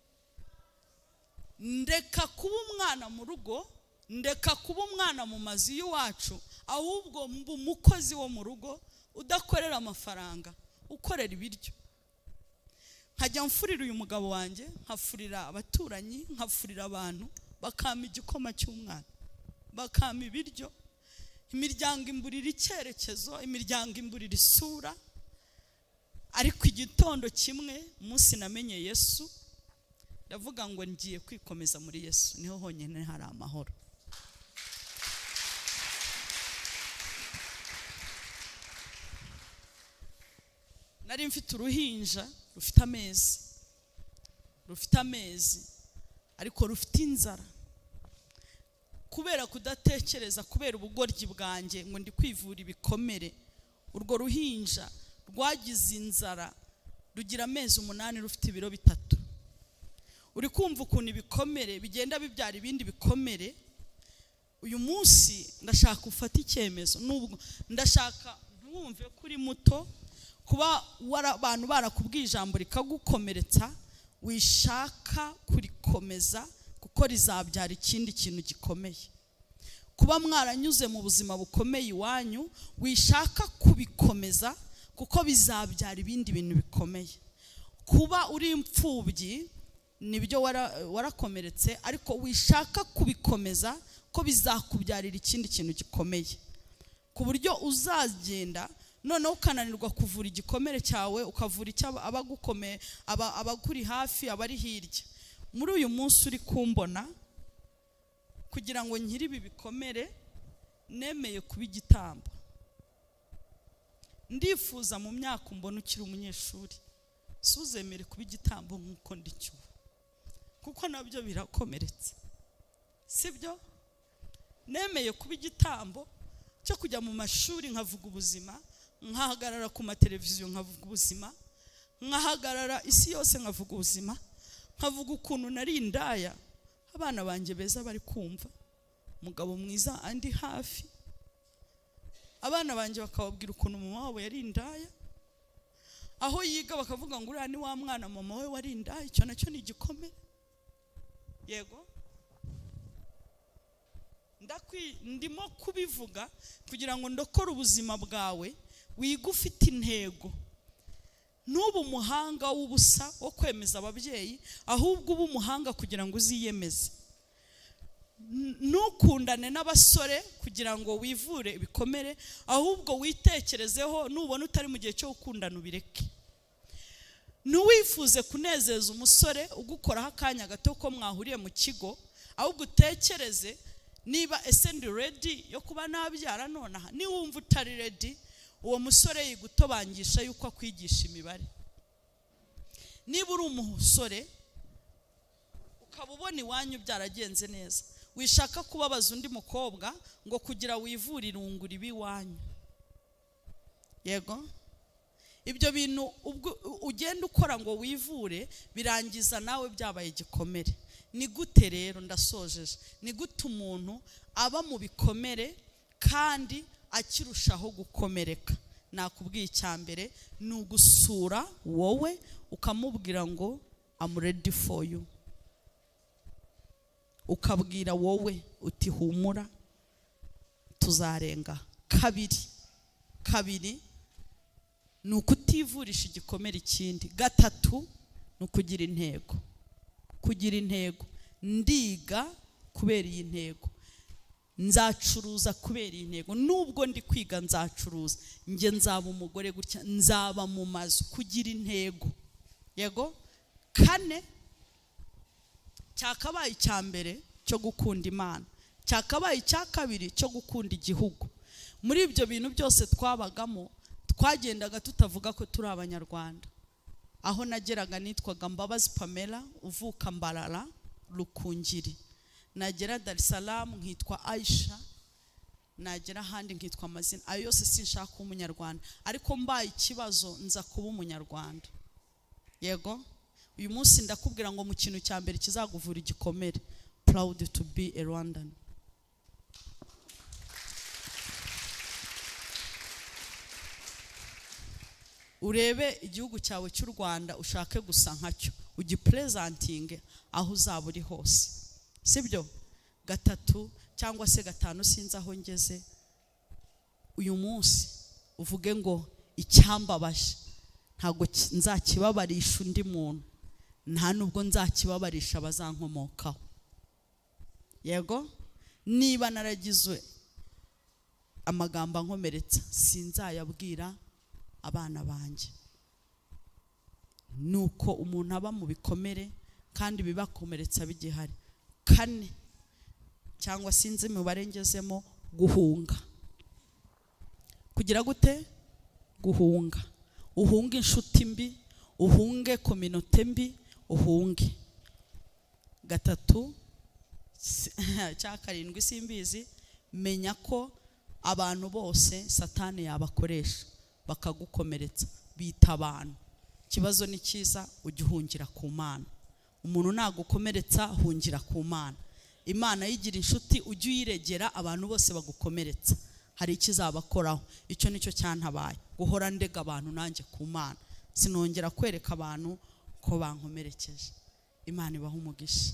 Ndeka kuba umwana mu rugo, ndeka kuba umwana mu mazu y'iwacu, ahubwo mba umukozi wo mu rugo udakorera amafaranga, ukorera ibiryo. Nkajya mfurira uyu mugabo wanjye, nkafurira abaturanyi, nkafurira abantu, bakampa igikoma cy'umwana, bakampa ibiryo. Imiryango imburira icyerekezo, imiryango imburira isura. Ariko igitondo kimwe umunsi namenye Yesu, ndavuga ngo ngiye kwikomeza muri Yesu, niho honyine hari amahoro. Nari mfite uruhinja rufite amezi, rufite amezi ariko rufite inzara. Kubera kudatekereza, kubera ubugoryi bwanjye ngo ndi kwivura ibikomere, urwo ruhinja rwagize inzara rugira amezi 8 rufite ibiro 3. Uri kumva ukuntu ibikomere bigenda bibyara ibindi bikomere. Uyu munsi ndashaka ufate icyemezo, nubwo ndashaka ntiwumve ko uri muto, kuba abantu barakubwiye ijambo rikagukomeretsa, wishaka kurikomeza kuko rizabyara ikindi kintu gikomeye. Kuba mwaranyuze mu buzima bukomeye iwanyu, wishaka kubikomeza kuko bizabyara ibindi bintu bikomeye. Kuba uri imfubyi nibyo warakomeretse, ariko wishaka kubikomeza ko bizakubyarira ikindi kintu gikomeye, ku buryo uzagenda noneho ukananirwa kuvura igikomere cyawe, ukavura icyo abagukomeye, abakuri hafi, abari hirya. Muri uyu munsi uri kumbona, kugira ngo nkiri ibi bikomere, nemeye kuba igitambo. Ndifuza mu myaka umbona ukiri umunyeshuri, suzemere kuba igitambo nk'uko ndi cyo, kuko nabyo birakomeretsa, sibyo? Nemeye kuba igitambo cyo kujya mu mashuri nkavuga ubuzima, nkahagarara ku mateleviziyo nkavuga ubuzima, nkahagarara isi yose nkavuga ubuzima, nkavuga ukuntu nari indaya, abana banjye beza bari kumva, umugabo mwiza andi hafi, abana banjye bakababwira ukuntu mama wabo yari indaya, aho yiga bakavuga ngo uriya ni wa mwana mama we wari indaya. Icyo nacyo ni igikomere. Yego, ndimo kubivuga kugira ngo ndokore ubuzima bwawe, wiga ufite intego. N'ubu umuhanga w'ubusa wo kwemeza ababyeyi, ahubwo ube umuhanga kugira ngo uziyemeze. Ntukundane n'abasore kugira ngo wivure ibikomere, ahubwo witekerezeho, nubona utari mu gihe cyo gukundana ubireke. Ntiwifuze kunezeza umusore ugukoraho akanya gato ko mwahuriye mu kigo, ahubwo utekereze niba ese ndi ready yo kuba nabyara nonaha. Niwumva utari ready, uwo musore yigutobangisha yuko akwigisha imibare. Niba uri umusore ukaba ubona iwanyu byaragenze neza, wishaka kubabaza undi mukobwa ngo kugira wivure irungu ribe iwanyu. Yego, ibyo bintu ubwo ugenda ukora ngo wivure birangiza nawe byabaye igikomere. Ni gute rero, ndasojeje, ni gute umuntu aba mu bikomere kandi akirushaho gukomereka? Nakubwiye icya mbere ni ugusura wowe ukamubwira ngo I'm ready for you, ukabwira wowe uti humura tuzarenga. Kabiri ni ukutivurisha igikomere ikindi. Gatatu ni ukugira intego. Kugira intego, ndiga kubera iyi ntego, nzacuruza kubera iyi ntego, nubwo ndi kwiga nzacuruza, njye nzaba umugore gutya, nzaba mu mazu. Kugira intego. Yego. Kane, cyakabaye icya mbere cyo gukunda Imana, cyakabaye icya kabiri cyo gukunda igihugu. Muri ibyo bintu byose twabagamo, twagendaga tutavuga ko turi Abanyarwanda. Aho nageraga nitwaga Mbabazi Pamela, uvuka Mbarara Rukungiri. Nagera Dar es Salaam nkitwa Aisha, nagera ahandi nkitwa amazina ayo yose. Sinshaka kuba Umunyarwanda, ariko mbaye ikibazo nza kuba Umunyarwanda. Yego, uyu munsi ndakubwira ngo mu kintu cya mbere kizaguvura igikomere, proud to be a Rwandan. Urebe igihugu cyawe cy'u Rwanda, ushake gusa nkacyo, ugipresentinge aho uzaba uri hose, sibyo? Gatatu cyangwa se gatanu, sinzi aho ngeze uyu munsi, uvuge ngo icyambabaje ntabwo nzakibabarisha undi muntu, nta nubwo nzakibabarisha abazankomokaho. Yego, niba naragizwe amagambo ankomeretsa, sinzayabwira abana banjye. Nuko umuntu aba mu bikomere kandi bibakomeretsa bigihari. Kane cyangwa sinzi imibare ngezemo, guhunga. Kugira gute? Guhunga. Uhunge inshuti mbi, uhunge communauté mbi, uhunge. Gatatu cya karindwi simbizi, menya ko abantu bose Satani yabakoresha bakagukomeretsa, bita abantu. Ikibazo ni cyiza, ujye uhungira ku Mana. Umuntu nagukomeretsa, hungira ku Mana. Imana yigira inshuti, ujye uyiregera abantu bose bagukomeretsa, hari ikizabakoraho. Icyo nicyo cyantabaye, guhora ndega abantu nanjye ku Mana, sinongera kwereka abantu ko bankomerekeje. Imana ibahe umugisha.